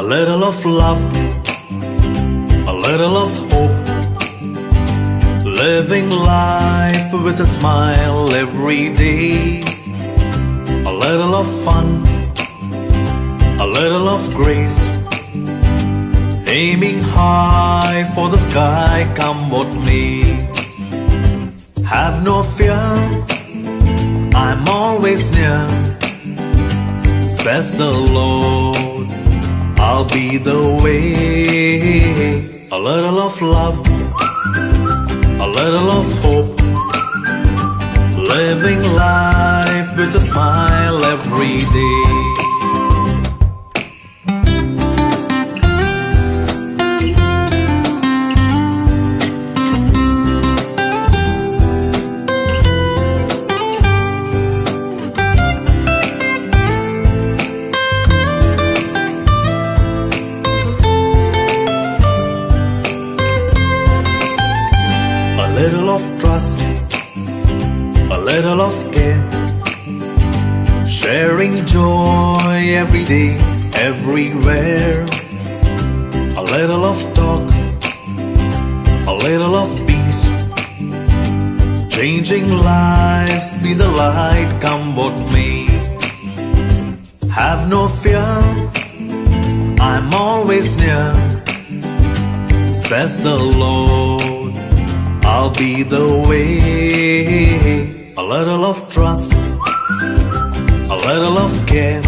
Little of love, a little of hope, living life with a smile every day. A little of fun, a little of grace, aiming high for the sky, come what may. Have no fear, I'm always near, says the Lord. I'll be the way. A little of love, a little of hope, living life with a smile every day. A little of trust, a little of care, sharing joy every day, everywhere. A little of talk, a little of peace, changing lives, be the light, come what may. Have no fear, I'm always near, says the Lord. I'll be the way. A little of trust, a little of care,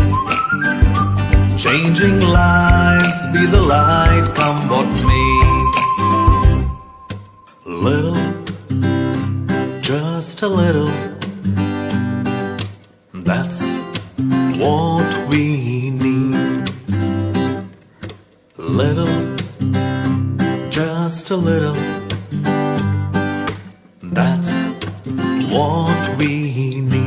changing lives, be the light, come what may. Little, just a little, that's what we need. Little, just a little, that's what we need.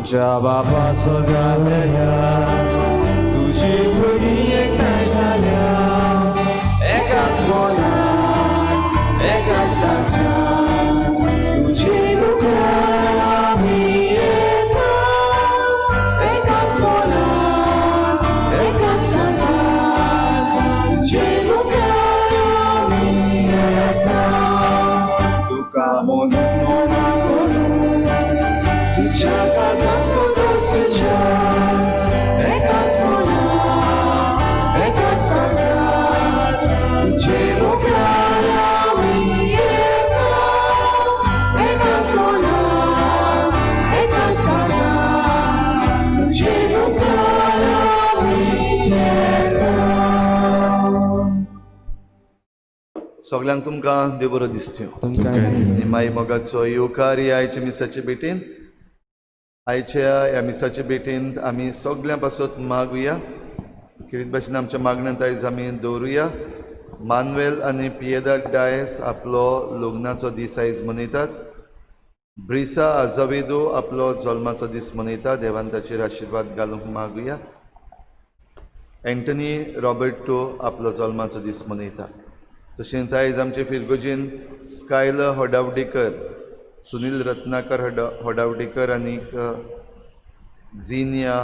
आमच्या बापा स्वर्गांतल्या तुजी भुरगीं एकठांय जाल्या एकाच मनान एकाच काळजान तुजे मुखार आमी येता एकाच मनान एकाच काळजान तुजे मुखार आमी येता तुका म्हणून मना करून तुज्या काळजान सदस्यच्या एकाच मनान एकाच काळजान तुजे मुखार आमी येता एकाच मनान एकाच काळजान तुजे मुखार आमी येता. सगल्यांक तुमकां देव बरो दिसत्यो. माई मोगाचो येवकार ही आयच्या मिसाचे भेटेन. आयच्या ह्या मिसाचे भेटेन आमी सगल्यां पासत मागुया. किरीत भाशेन आमच्या मागण्यांत आयज आमी दवरुया. मानवेल आनी पियेदा डायस आपलो लग्नाचो दीस आयज मनयतात. ब्रिसा आजावेदो आपलो जल्माचो दीस मनयता. देवान ताचेर आशिर्वाद घालूंक मागुया. एंटनी रॉबर्टो आपलो जल्माचो दीस मनयता. तशेंच आयज आमचे फिरगोजीन स्कायल होडावडेकर, सुनील रत्नाकर होडावडेकर आनीक झिनिया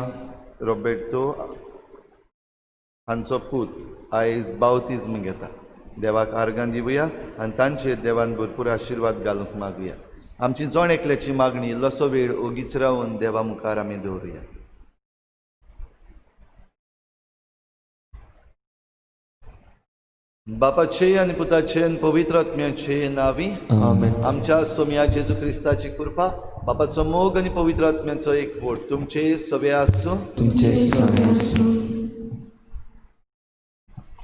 रोबेर्टो हांचो पूत आयज बावतिज्म घेता. देवाक आर्गां दिवया आनी तांचेर देवान भरपूर आशिर्वाद घालूंक मागुया. आमची जण एकल्याची मागणी इल्लोसो वेळ ओगीच रावन देवा मुखार आमी दवरुया. बापाचे आनी पुताचे आनी पवित्र आत्म्याचे नांवी आमेन. आमच्या सोमया जेजू क्रिस्ताची कृपा, बापाचो मोग आनी पवित्र आत्म्याचो एकवट तुमचे सवे आसूं. तुमचे सगळे आसूं.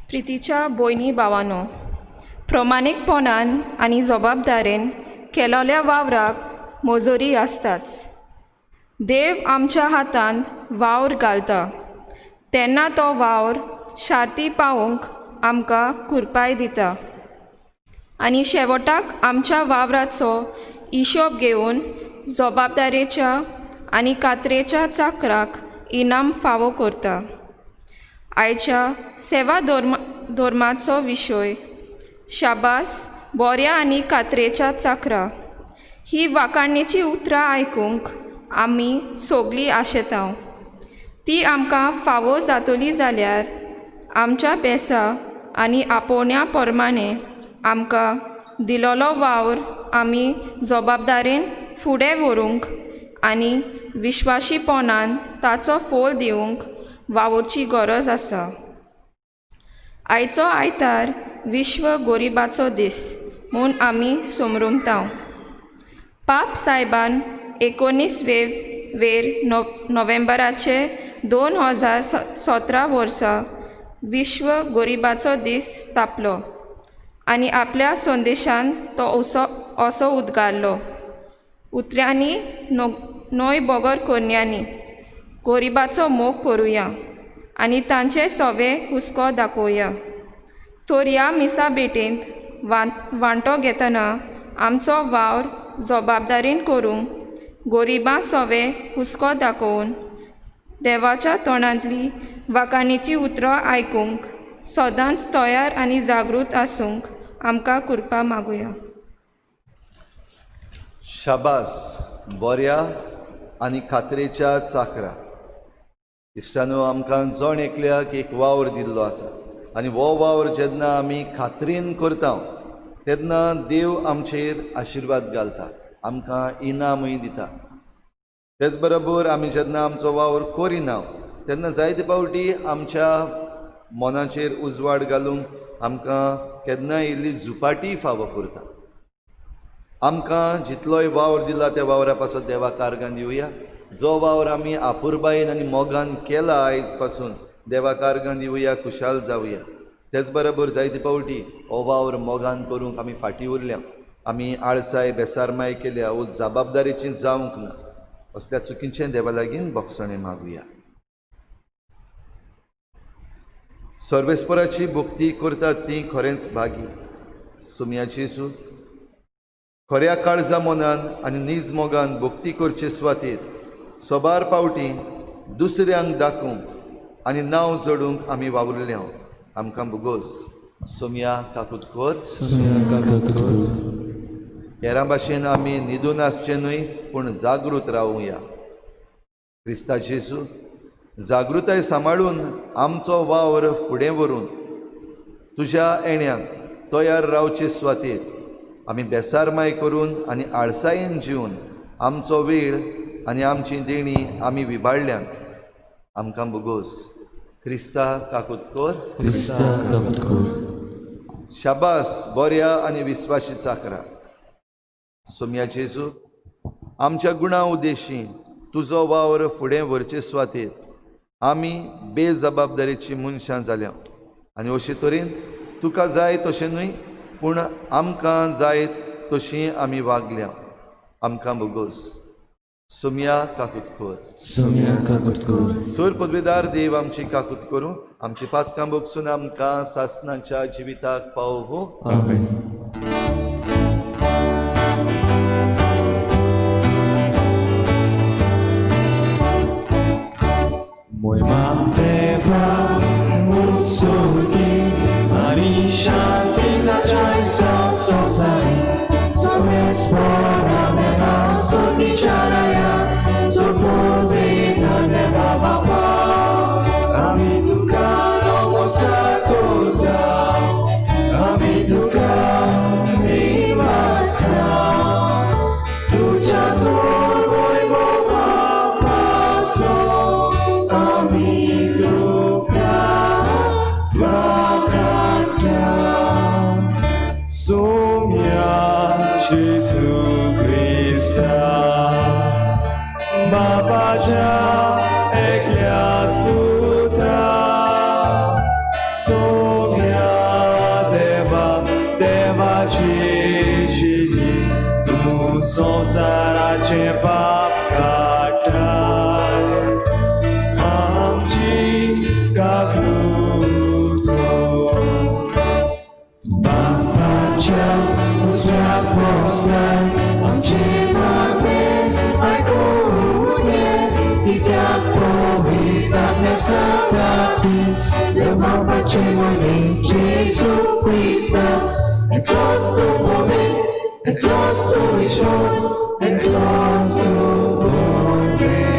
प्रितीच्या भयणी भावानो, प्रमाणीकपणान आनी जबाबदारेन केलोल्या वावराक मजोरी आसताच. देव आमच्या हातांत वावर घालता तेन्ना तो वावर शार्ती पावोवंक आमकां कुरपाय दिता आनी शेवटाक आमच्या वावराचो हिशोब घेवन जबाबदारेच्या आनी कात्रेच्या चाकराक इनाम फावो करता. आयच्या सेवा धर्माचो विशय शाबास बोऱ्या आनी कात्रेच्या चाकरा ही वाखाणणेची उतरां आयकूंक आमी सोगलीं आशेता. ती आमकां फावो जातली जाल्यार आमच्या बेसा आनी आपोवण्या प्रमाणें आमकां दिलोलो वावर आमी जबाबदारेन फुडें व्हरूंक आनी विश्वाशीपणान ताचो फोल दिवंक वावुरची गरज आसा. आयचो आयतार विश्व गोरिबाचो दीस म्हूण आमी समरुमता. पाप सायबान 19 वेर नोव्हेंबराचे 2017 वर्सा विश्व गोरिबाचो दीस स्थापलो आनी आपल्या संदेशान तो असो उद्गारलो, उतरांनी न्हय बगर करण्यांनी गोरिबाचो मोग करुया आनी तांचे सवे हुस्को दाखोवया. तर ह्या मिसा भेटेंत वांटो घेतना आमचो वावर जबाबदारीन करूंक गोरिबां सवे हुस्को दाखोवन देवाच्या तोंडांतली वाखाणीची उतरां आयकूंक सदांच तयार आनी जागृत आसूंक आमकां कृपा मागुया. शाबास बऱ्या आनी खात्रेच्या चाकरा. इश्टानो, आमकां जण एकल्याक एक वावर दिल्लो आसा आनी हो वावर जेन्ना आमी खात्रीन करता तेन्ना देव आमचेर आशिर्वाद घालता, आमकां इनामूय दिता. तेच बरोबर आमी जेन्ना आमचो वावर करिना तेन्ना जायते फावटी आमच्या मनाचेर उजवाड घालूंक आमकां केन्नाय इल्ली झुपाटी फावो करता. आमकां जितलोय वावर दिला त्या वावरा पासत देवाक आर्गां दिवया. जो वावर आमी आपुरबायेन आनी मोगान केला आयज पासून देवाक आर्गां दिवया, खुशाल जावया. तेच बरोबर जायते फावटी हो वावर मोगान करूंक आमी फाटीं उरल्या, आमी आळसाय बेसारमाय केल्या वो जबाबदारेची जावंक ना. असल्या चुकीचें देवा लागीं भोगसणें मागुया. सर्वेस्पराची भक्ती करतात ती खरेंच भागी. सुमया जेजू, खऱ्या काळजा मनान आनी नीज मोगान भक्ती करचे सुवातेर सोबार पावटी दुसऱ्यांक दाखोवंक आनी नांव जोडूंक आमी वावुरल्या. आमकां भोगोस. सोमया काकूत कर. हेरां भाशेन आमी न्हिदून आसचें न्हय, पूण जागृत रावुया. क्रिस्ता जेजू जागृताय सांबाळून आमचो वावर फुडें व्हरून तुज्या येण्याक तयार रावचे सुवातेर आमी बेसारमाय करून आनी आळसायेन जिवन आमचो वेळ आनी आमची देणी आमी विबाडल्यात. आमकां भोगोस. क्रिस्ता काकूत कर. क्रिस्ता काकूत कर. शाबास बऱ्या आनी विस्वाशी चाकरा. सोमया जेजू आमच्या गुणा उद्देशी तुजो वावर फुडें व्हरचे सुवातेर आमी बेजबाबदारीची मनशां जाल्या आनी अशे तरेन तुका जाय तशें न्हय, पूण आमकां जाय तशी आमी वागल्या. आमकां भोगोस. सोमया काकूत कर. सोमया काकूत कर. सूर पदवेदार देव आमची काकूत करूं, आमची पातकां भोगसून आमकां सासनाच्या जिविताक पावोवं. आमेन. And close to Bobby, and close to Ishwar, and close to Boreshwar.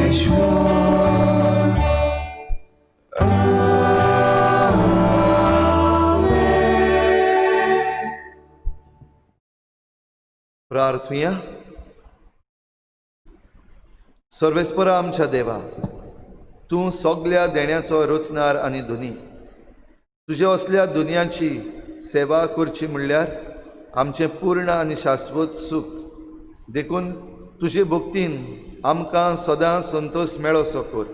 Amen. प्रार्थुया. सर्वेस्परा आमच्या देवा, तूं सगल्या देण्याचो रचणार आनी धनी. तुजे असल्या दुनियाची सेवा करची म्हणल्यार आमचें पूर्ण आनी शाश्वत सूख. देखून तुजे भक्तीन आमकां सदां संतोश मेळोसो कर.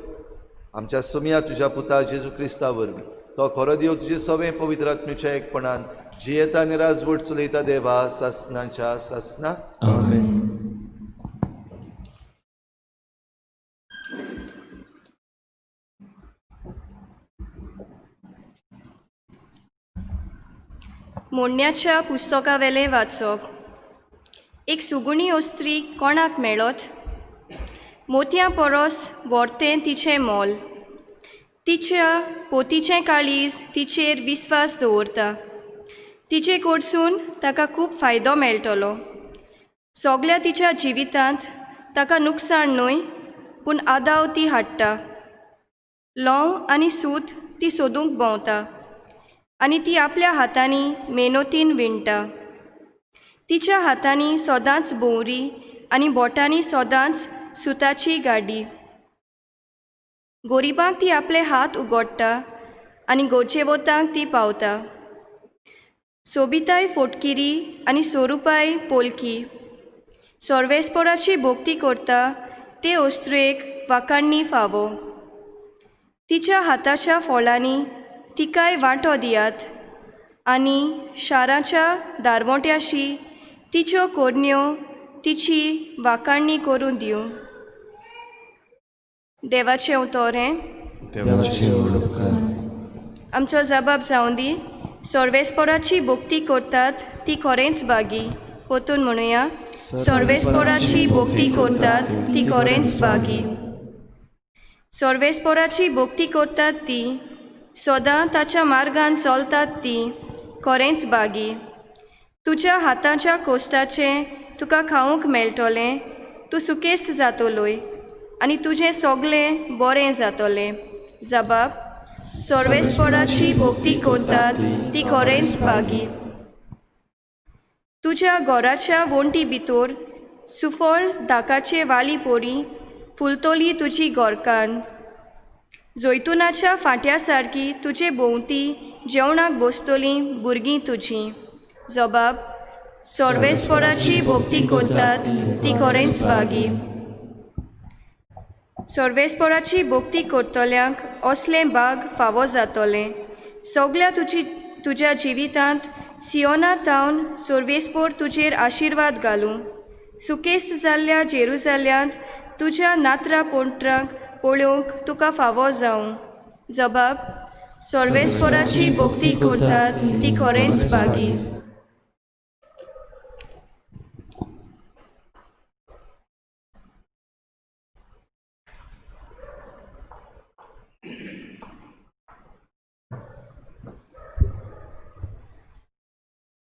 आमच्या सोमया तुज्या पुता जेजू क्रिस्ता वरवीं, तो खरो देव तुजे सवें पवित्र आत्म्याच्या एकपणान जियेता आनी राजवट चलयता देवा सासनाच्या सासना. आमेन. मोडण्याच्या पुस्तकावेलें वाचप. एक सुगुणी अस्त्री कोणाक मेळत? मोतयां परस व्हरतें तिचें मोल. तिच्या पोतीचें काळीज तिचेर विस्वास दवरता. तिचे कडसून ताका खूब फायदो मेळटलो. सगल्या तिच्या जिवितांत ताका नुकसाण न्हय, पूण आदाव ती हाडटा. ल्हंव आनी सूत ती सोदूंक भोंवता आनी ती आपल्या हातांनी मेनोतीन विणटा. तिच्या हातांनी सदांच भोंवरी आनी बोटांनी सदांच सुताची गाडी. गोरिबांक ती आपले हात उगडटा आनी गरजेवतांक ती पावता. सोबिताय फोटकिरी आनी स्वरुपाय पोलकी. सर्वेस्पराची भोक्ती करता ते अस्तुरेक वाखाणणी फावो. तिच्या हाताच्या फळांनी तिकाय वांटो दियात आनी शाराच्या दारवंट्याशी तिच्यो कोरण्यो तिची वाखाणणी करून दिवं. देवाचें उतर हें. देवाचें व्हड उपकार. आमचो जबाब जावं दी. सर्वेस्पराची भोक्ती करतात ती खरेंच बागी. परतून म्हणुया, सर्वेस्पराची भोक्ती करतात ती खरेंच बागी. सर्वेस्पोराची भक्ती करतात ती सदां ताच्या मार्गान चलतात ती खरेंच बागी. तुज्या हाताच्या कोश्टाचें तुका खावंक मेळटलें, तूं सुकेस्त जातलोय आनी तुजें सगळें बरें जातलें. जबाब सर्वेस्पोराची भक्ती करतात ती खरेंच बागी. तुज्या घराच्या वण्टी भितर सुफळ दाकाचे वाली पोरी फुलतली तुजी घरकान्न. जैतुनाच्या फांट्या सारकी तुजे भोंवती जेवणाक बसतलीं भुरगीं तुजीं. जबाब सर्वेस्पोराची भक्ती करतात ती खरेंच बागी. सर्वेस्पोराची भक्ती करतल्यांक असलें बाग फावो जातलें. सगल्या तुजी तुज्या जिवितांत सियोना तावन सर्वेस्पोर तुजेर आशिर्वाद घालूं. सुकेस्त जाल्ल्या जेरुजाल्यांत तुज्या नातरां पोंट्रांक पळोवंक तुका फावो जावं. जबाब सर्वेस्पोराची भक्ती करतात ती खरेंच बागी.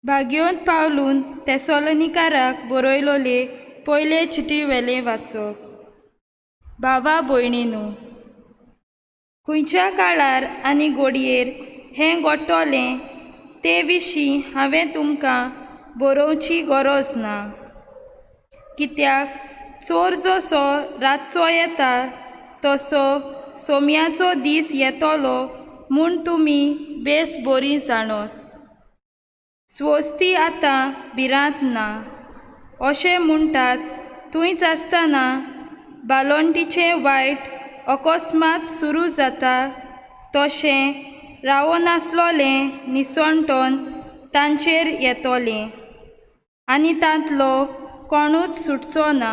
भाग्योंत पावलून तेसोलोनिकाराक बरयलोले पयले चिटी वेलें वाचप. भावा भयणीनू, खंयच्या काळार आनी घडयेर हें घडटलें ते विशीं हांवें तुमकां बरोवची गरज ना, कित्याक चोर जसो रातचो येता तसो सोम्याचो दीस येतलो म्हूण तुमी बेस बरी जाणत. स्वस्ती आतां भिरांत ना अशें म्हणटात थंयच आसतना बालोंटीचें वायट अकस्मात सुरू जाता तशें रावनासलोलें निसणटोन तांचेर येतलें आनी तांतलो कोणूच सुटचो ना.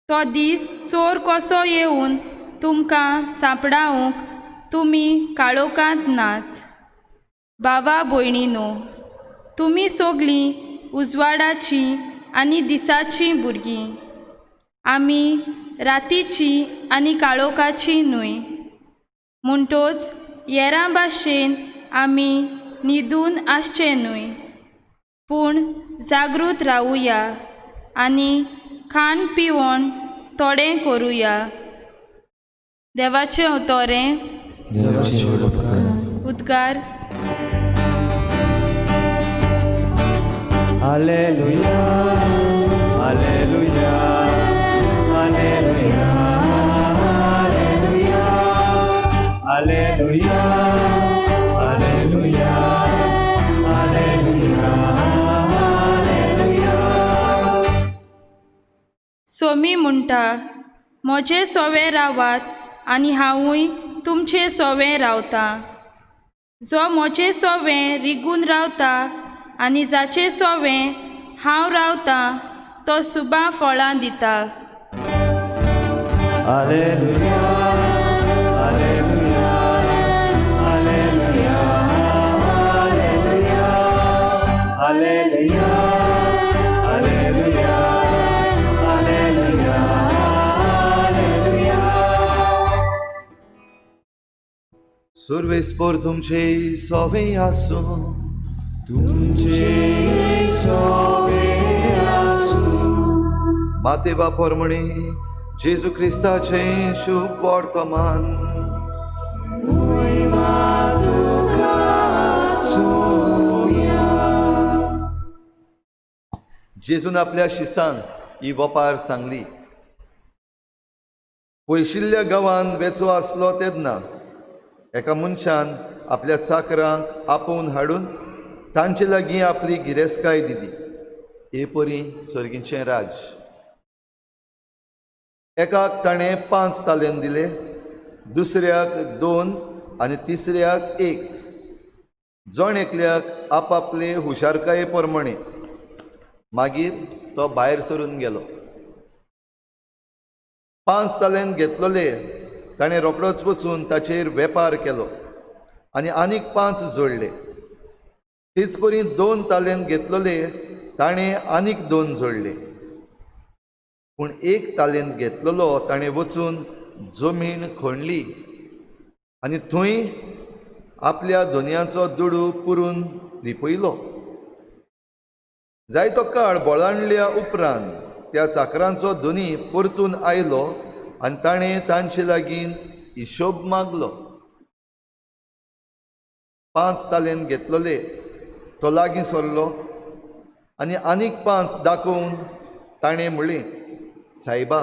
तो दीस चोर कसो येवन तुमकां सांपडावंक तुमी काळोखांत नात. भावा भयणीनो, तुमी सगळीं उजवाडाचीं आनी दिसाचीं भुरगीं. आमी रातीचीं आनी काळोखाचीं न्हय. म्हणटोच येरां भाशेन आमी न्हिदून आसचें न्हय, पूण जागृत रावुया आनी खाण पिवण थोडें करुया. देवाचें उतोरें. देवाचें व्हड उपकार. उद्गार. Alleluia, Alleluia, Alleluia, Alleluia, Alleluia, Alleluia, Alleluia. Somi म्हणटा, म्हजे सोवे रावात आनी हांवूय तुमचे सोवे रावता. जो म्हजे सोवे रिगून रावता आनी जाचे सोवे हांव रावता तो सुबा फळां दिता. Alleluia, Alleluia, Alleluia, Alleluia, Alleluia, Alleluia, Alleluia. सुर्वेस्पोर तुमचे सोवे आसूं. तुमचे सोवे आसूं. माते बापर म्हणे जेजू क्रिस्ताचें शुभ वर्तमान. जेजून आपल्या शिसांक ही वपार सांगली. पयशिल्ल्या गांवांत वेचो आसलो तेन्ना एका मनशान आपल्या चाकरांक आपोवन हाडून तांचे लागीं आपली गिरेस्तकाय दिली. हे परी सर्गीचें राज. एकाक ताणें 5 तालेन दिले, दुसऱ्याक 2 आनी तिसऱ्याक 1. जण एकल्याक आपापले हुशारकाये प्रमाणे. मागीर तो भायर सरून गेलो. 5 तालेन घेतलोले ताणें रोखडोच वचून ताचेर वेपार केलो आनी आनीक 5 जोडले. तेच परी 2 तालेन घेतलोले ताणें आनीक 2 जोडले. पूण एक तालेंत घेतलेलो ताणें वचून जमीन खणली आनी थंय आपल्या धनयाचो दुडू पुरून लिपयलो. जायतो काळ बोळांडल्या उपरांत त्या चाकरांचो धनी परतून आयलो आनी ताणें तांचे लागीं हिशोब मागलो. 5 तालेंत घेतलेले तो लागीं सरलो आनी आनीक 5 दाखोवन ताणें म्हणलें, सायबा,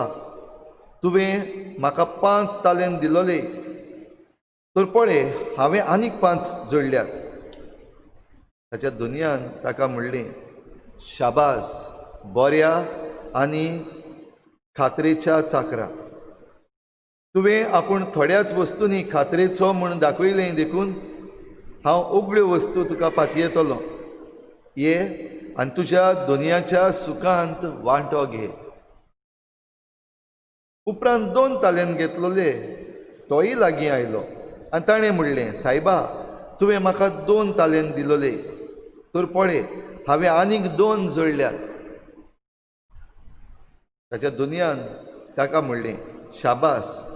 तुवें म्हाका 5 तालेंत दिलोले, तर पळय हांवें आनीक 5 जोडल्यात. ताच्या धनयान ताका म्हणलें, शाबास, बऱ्या आनी खात्रेच्या चाकरा, तुवें आपूण थोड्याच वस्तूंनी खात्रेचो म्हूण दाखयलें, देखून हांव उगड्यो वस्तू तुका पातयेतलो. ये आनी तुज्या धनयाच्या सुखांत वांटो घे. उपरांत 2 तालेंत घेतलेले तोय लागीं आयलो आनी ताणें म्हणलें, सायबा, तुवें म्हाका 2 तालेंत दिलोले, तर पळय हांवें आनीक 2 जोडल्यात. ताच्या धनयान ताका म्हणलें, शाबास,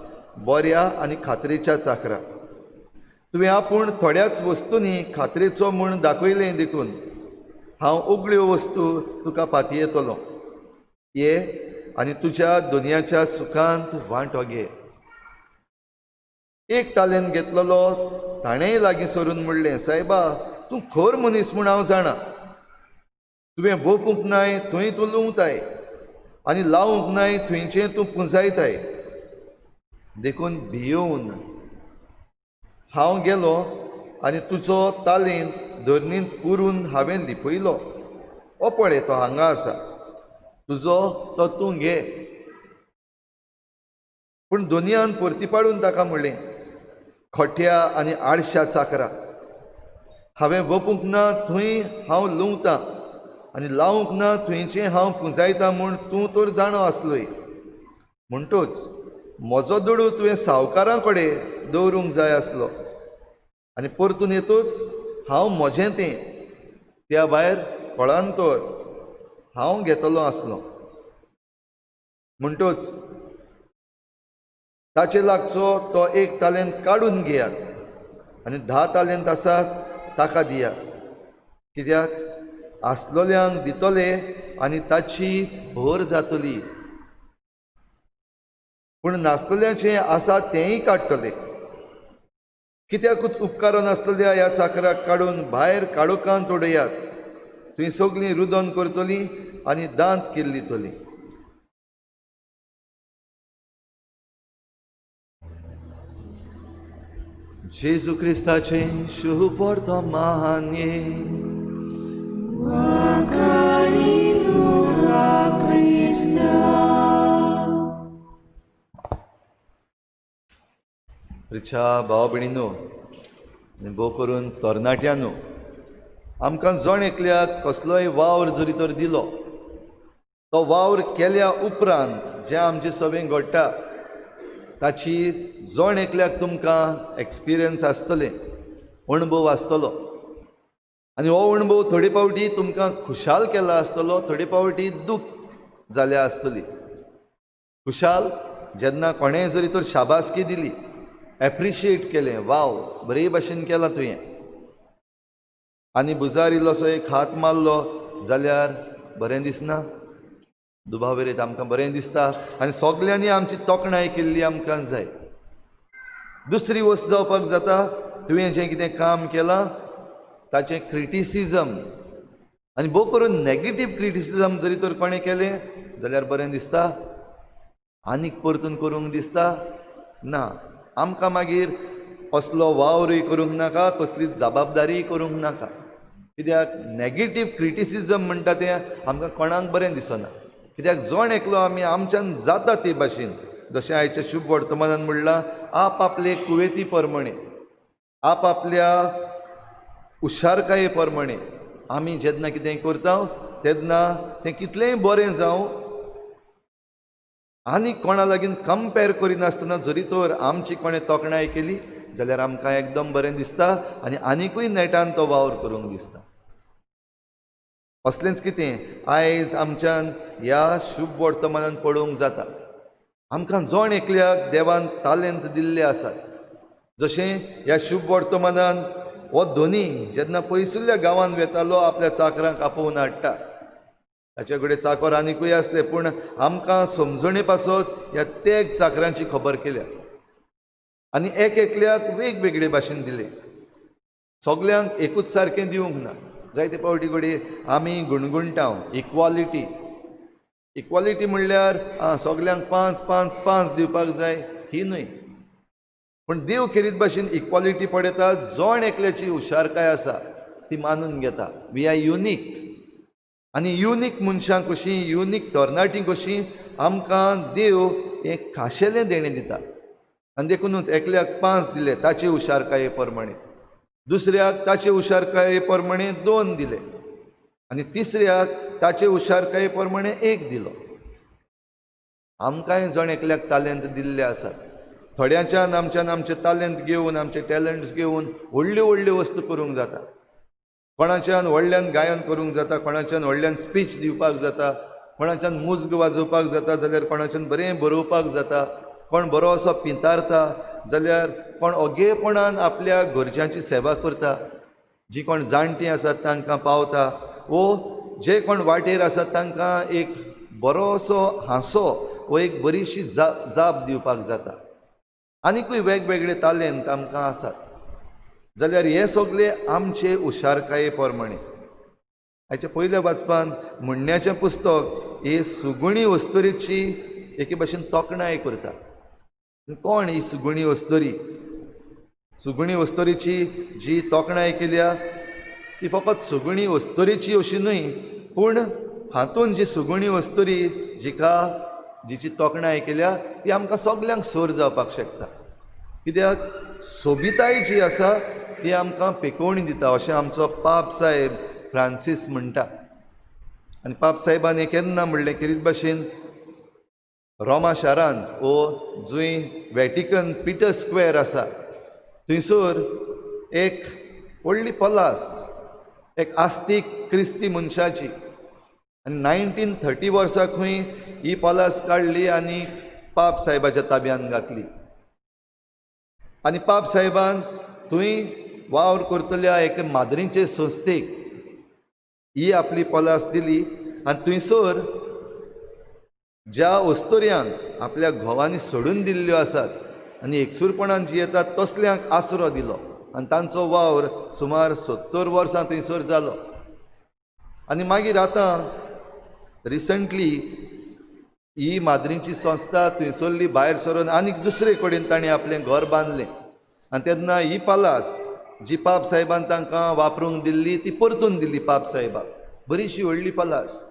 बऱ्या आनी खात्रेच्या चाकरा, तुवें आपूण थोड्याच वस्तूंनी खात्रेचो म्हूण दाखयलें, देखून हांव उगड्यो वस्तू तुका पातयेतलो. ये आनी तुज्या धनयाच्या सुखांत वांटो घे. 1 तालेंत घेतलेलो ताणेंय लागीं सरून म्हणलें, सायबा, तूं खर मनीस म्हूण हांव जाणा. तुवें वोपूंक नाय थंय तूं लुंवताय आनी लावंक नाय थंयचें तूं पुंजायताय, देखून भियोवन हांव गेलो आनी तुजो तालेंत धरणींत पुरून हांवें लिपयलो. ओ पळय तो हांगा आसा, तुजो तो तूं घे. पूण धनयान परती पाडून ताका म्हणलें, खोट्या आनी आडश्या चाकरा, हांवें वपूंक ना थंय हांव लुंवतां आनी लावंक ना थंयचें हांव पुंजायतां म्हूण तूं तर जाणो आसलोय. म्हणटूच म्हजो दुडू तुवें सावकारां कडेन दवरूंक जाय आसलो आनी परतून येतूच हांव म्हजें तें त्या भायर कळांतर हांव घेतलो आसलो. म्हणटूच ताचे लागचो तो 1 तालेंत काडून घेयात आनी 10 तालेंत आसात ताका दियात, कित्याक आसलोल्यांक दितले आनी ताची भर जातली, पूण नासलेल्याचें आसा तेंय काडटले. कित्याकूच उपकारो नासलेल्या ह्या चाकराक काडून भायर काळोखांत उडयात, थंय सगळीं रुदन करतलीं आनी दांत किल्लितलीं. जेजू क्रिस्ताचें शुभ वर्तमान. प्रिच्या भाव भयणीनो आनी भोव करून तरणाट्यांनो, आमकां जण एकल्याक कसलोय वावर जरी तर दिलो, तो वावर केल्या उपरांत जें आमचें सगळें घडटा ताची जण एकल्याक तुमकां एक्सपिरियन्स आसतलें, अणभव आसतलो. आनी हो अणभव थोडे फावटी तुमकां खुशाल केला आसतलो, थोडे फावटी दूख जाल्या आसतली. खुशाल जेन्ना कोणेंय जरी तर शाबासकी दिली, एप्रिशिएट केलें, वाव बरे भाशेन केलां तुवें, आनी भुजार इल्लोसो एक हात मारलो जाल्यार बरें दिसना, दुबाव आमकां बरें दिसता आनी सगल्यांनी आमची तोखणाय केल्ली आमकां जाय. दुसरी वस्त जावपाक जाता, तुवें जें कितें काम केलां ताचें क्रिटिसिजम आनी भोव करून नॅगेटीव क्रिटिसिजम जरी तर कोणें केलें जाल्यार बरें दिसता, आनीक परतून करूंक दिसता ना. आमकां मागीर असलो वावरूय करूंक नाका, कसली जबाबदारीय करूंक नाका, कित्याक नॅगेटीव क्रिटिसिजम म्हणटा तें आमकां कोणाक बरें दिसना. कित्याक जण एकलो आमी आमच्यान जाता ते भाशेन, जशें आयच्या शुभ वर्तमानान म्हणलां, आप आपले कुवेती प्रमाणे, आप आपल्या हुशारकाये प्रमाणे आमी जेन्ना कितें करता तेन्ना तें कितलेंय बरें जावं आनी कोणा लागीं कंपेर करिनासतना जरी तर आमची कोणें तोखणाय केली जाल्यार आमकां एकदम बरें दिसता आनी आनिकूय नेटान तो वावर करूंक दिसता. असलेंच कितें आयज आमच्यान ह्या शुभ वर्तमानान पळोवंक जाता. आमकां जण एकल्याक देवान तालेंत दिल्ले आसात. जशें ह्या शुभ वर्तमानान हो धनी जेन्ना पयसुल्ल्या गांवांत वेतालो आपल्या चाकरांक आपोवन हाडटा. ताचे कडेन चाकर आनिकूय आसले, पूण आमकां समजणे पासत ह्या तेग चाकरांची खबर केल्या आनी एक एकल्याक वेगवेगळे भाशेन दिले. सगल्यांक एकूच सारकें दिवंक ना. जायते फावटी कडेन आमी गुणगुणटा इक्वालिटी. इक्वालिटी म्हणल्यार सगल्यांक 5 5 5 दिवपाक जाय ही न्हय, पूण देव खेरीत भाशेन इक्वालिटी पळयता. जण एकल्याची हुशारकाय आसा ती मानून घेता. We are unique. आनी युनीक मनशां कशीं, युनीक तरणाटीं कशीं आमकां देव एक खाशेलें देणें दिता. आनी देखुनूच एकल्याक 5 दिले ताचे हुशारकाये प्रमाणे, दुसऱ्याक ताचे हुशारकाये प्रमाणे 2 दिले आनी तिसऱ्याक ताचे हुशारकाये प्रमाणे 1 दिलो. आमकांय जण एकल्याक तालेंत दिल्ले आसात. थोड्यांच्यान आमच्यान आमचे तालेंत घेवन, आमचे टॅलंट्स घेवन व्हडल्यो व्हडल्यो वस्तू करूंक जाता. कोणाच्यान व्हडल्यान गायन करूंक जाता, कोणाच्यान व्हडल्यान स्पीच दिवपाक जाता, कोणाच्यान मुज्ग वाजोवपाक जाता, जाल्यार कोणाच्यान बरें बरोवपाक जाता, कोण बरो असो पिंतारता, जाल्यार कोण ओगेपणान आपल्या गरजांची सेवा करता. जी कोण जाणटीं आसात तांकां पावता, वो जे कोण वाटेर आसात तांकां एक बरो असो हांसो वो एक बरीशी जाप दिवपाक जाता. आनिकूय वेगवेगळे तालेंत आमकां आसात. जाल्यार हे सगळे आमचे हुशारकाये प्रमाणे. हाच्या पयल्या वाचपान म्हणण्याचें पुस्तक हे सुगुणी अस्तुरीची एके भाशेन तोखणाय करता. कोण ही सुगुणी अस्तुरी? सुगुणी अस्तुरीची जी तोखणाय केल्या ती फकत सुगुणी अस्तुरीची अशी न्हय, पूण हातून जी सुगुणी अस्तुरी जिका जिची तोखणाय केल्या ती आमकां सगल्यांक सोर जावपाक शकता. कित्याक सोबिताय जी आसा ती आमकां पेकोवणी दिता अशें आमचो पाप साहेब फ्रांसीस म्हणटा. आनी पाप साहेबान हें केन्ना म्हणलें, खेरीत भाशेन रोमा शारांत वो जंय वॅटिकन पिटर स्क्वेर आसा थंयसर एक व्हडली पलास एक आस्तीक क्रिस्ती मनशाची, आनी 1930 वर्सा खंय ही पलास काडली आनी पाप साहेबाच्या ताब्यान घातली. आनी पाप साहेबान थंय वावर करतल्या एके माद्रींचे संस्थेक ही आपली पलास दिली. आनी थंयसर ज्या अस्तुऱ्यांक आपल्या घोवांनी सोडून दिल्ल्यो आसात आनी एकसूरपणान जी येतात तसल्यांक आसरो दिलो आनी तांचो वावर सुमार 70 वर्सां थंयसर जालो. आनी मागीर आतां रिसंटली ही माद्रींची संस्था थंयसरली भायर सरून आनीक दुसरे कडेन तांणी आपलें घर बांदलें. आनी तेन्ना ही पालास जी पाप साहेबान तांकां वापरूंक दिल्ली ती परतून दिली पाप साहेबाक. बरीशी व्हडली पालास.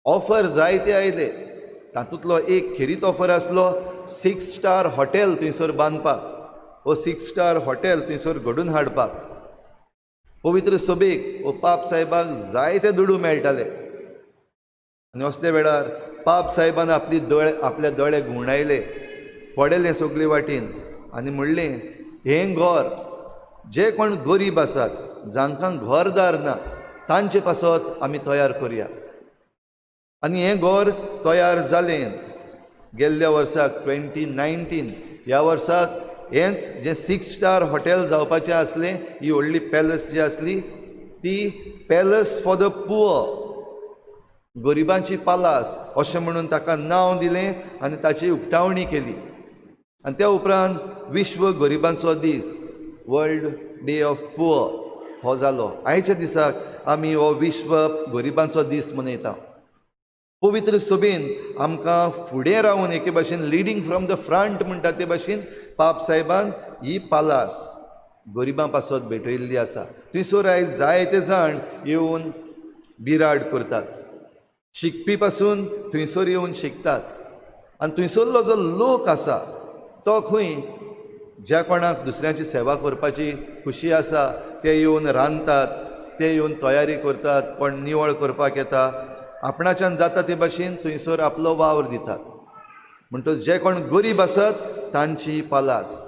ऑफर जायते आयले, तातूंतलो एक खेरीत ऑफर आसलो 6 स्टार हॉटेल थंयसर बांदपाक, वो 6 स्टार हॉटेल थंयसर घडून हाडपाक. पवित्र सभेक वो पाप साहेबाक जायते दुडू मेळटाले. आनी असल्या वेळार पाप साहेबान आपली दोळे आपल्या दोळे घुंवडायले, पडले सगले वाटेन आनी म्हणलें, हें घर जे कोण गरीब आसात जांकां घरदार ना तांचे पासत आमी तयार करुया. आनी हें घर तयार जालें गेल्ल्या वर्साक 2019 ह्या वर्साक हेंच जें 6 स्टार हॉटेल जावपाचें आसलें, ही व्हडली पॅलस जी आसली ती पॅलस फॉर the poor, गरिबांची पालास अशें म्हणून ताका नांव दिलें आनी ताची उक्तावणी केली. आनी त्या उपरांत विश्व गरिबांचो दीस, वर्ल्ड डे ऑफ पुअर हो जालो. आयच्या दिसाक आमी हो विश्व गरिबांचो दीस मनयता. पवित्र सभेन आमकां फुडें रावन एके भाशेन लिडींग फ्रॉम the front म्हणटा ते भाशेन पाप साहेबान ही पालास गरिबां पासत भेटयल्ली आसा. थंयसर आयज जायते जाण येवन बिराड करतात, शिकपी पासून थंयसर येवन शिकतात. आनी थंयसरलो जो लोक आसा तो खंय ज्या कोणाक दुसऱ्यांची सेवा करपाची खुशी आसा ते येवन रांदतात, ते येवन तयारी करतात, कोण निवळ करपाक येता, आपणाच्यान जाता ते भाशेन थंयसर आपलो वावर दितात. म्हणटच जे कोण गरीब आसात तांची पालास,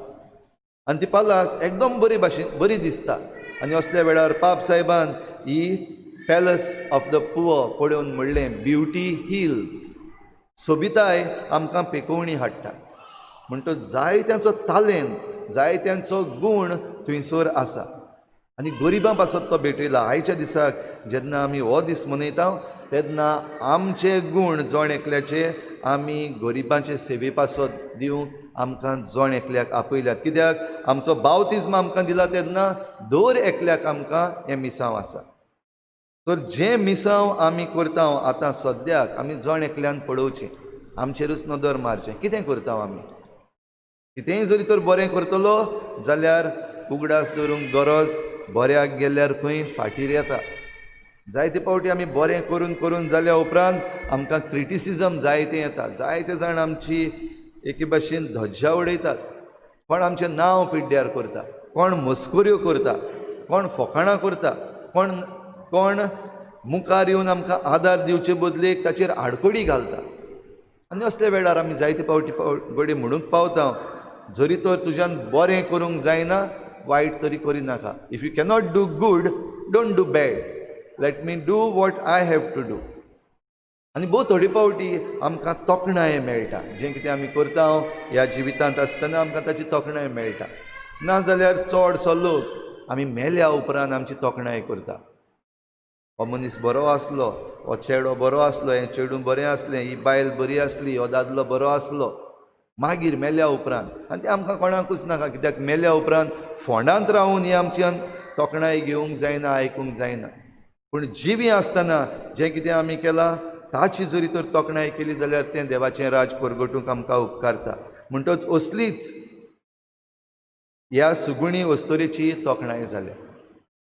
आनी ती पालास एकदम बरी भाशेन बरी दिसता. आनी असल्या वेळार पाप साहेबान ही पॅलस ऑफ the poor पळोवन म्हणलें, ब्युटी हिल्स, सोबिताय आमकां पेकोवणी हाडटा. म्हणटच जायत्यांचो तालेंत, जायत्यांचो गूण थंयसर आसा आनी गरिबां पासत तो भेटयला. आयच्या दिसाक जेन्ना आमी हो दीस मनयता तेन्ना आमचे गूण जण एकल्याचे आमी गरिबांचे सेवे पासत दिवंक आमकां जण एकल्याक आपयल्यात. कित्याक आमचो बावतिज्म आमकां दिला तेन्ना दर एकल्याक आमकां हें मिसांव आसा. तर जें मिसांव आमी करता आतां सद्याक आमी जण एकल्यान पळोवचें, आमचेरूच नदर मारचें, कितें करता आमी. कितेंय जरी तर बरें करतलो जाल्यार उगडास दवरूंक गरज बऱ्याक गेल्यार खंय फाटीर येता. जायते फावटी आमी बरें करून करून जाल्या उपरांत आमकां क्रिटिसिजम जायतें येता. जायते जाण आमची एके भाशेन धज्जा उडयतात, कोण आमचें नांव पिड्ड्यार करता, कोण मस्कऱ्यो करता, कोण फकाणां करता, कोण कोण मुखार येवन आमकां आदार दिवचे बदलेक ताचेर आडखळी घालता. आनी असल्या वेळार आमी जायते फावटी घडये म्हणूंक पावता, जरी तर तुज्यान बरें करूंक जायना वायट तरी करिनाका. If you cannot do good, don't do bad. Let me do what I have to do. आनी भोव थोडे फावटी आमकां तोखणाय मेळटा, जें कितें आमी करता ह्या जिवितांत आसतना आमकां ताची तोखणाय मेळटा. नाजाल्यार चडसो लोक आमी मेल्या उपरांत आमची तोखणाय करता. हो मनीस बरो आसलो, हो चेडो बरो आसलो, हें चेडूं बरें आसलें, ही बायल बरी आसली, हो दादलो बरो आसलो. मागीर मेल्या उपरांत आनी तें आमकां कोणाकूच नाका, कित्याक मेल्या उपरांत फोंडांत रावून ही आमच्यान तोखणाय घेवंक जायना, आयकूंक जायना. पूण जिवी आसतना जें कितें आमी केलां ताची जरी तर तोखणाय केली जाल्यार तें देवाचें राज परगटूंक आमकां उपकारता. म्हणटच असलीच ह्या सुगुणी अस्तोरेची तोखणाय जाल्या.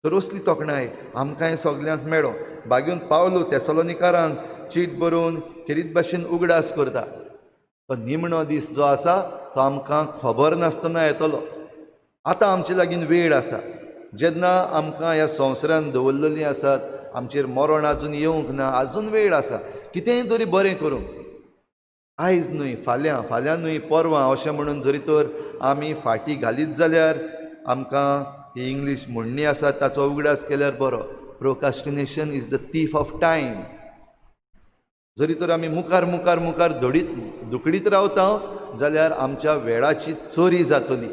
तर असली तोखणाय आमकांय सगल्यांक मेळो. बागेवन पावलो तेसलोनिकारांक चीट बरोवन खेरीत भाशेन उगडास करता, तो निमणो दीस जो आसा तो आमकां खबर नासतना येतलो. आतां आमचे लागीं वेळ आसा, जेन्ना आमकां ह्या संवसारान दवरलेलीं आसात, आमचेर मरण आजून येवंक ना, आजून वेळ आसा कितेंय तरी बरें करूंक. आयज न्हय फाल्यां, फाल्यां न्हय परवां, अशें म्हणून जरी तर आमी फाटीं घालीत जाल्यार आमकां ही इंग्लीश म्हणणी आसा ताचो उगडास केल्यार बरो, procrastination is the thief of time. जरी तर आमी मुखार मुखार मुखार धडीत दुकडीत रावता जाल्यार आमच्या वेळाची चोरी जातली.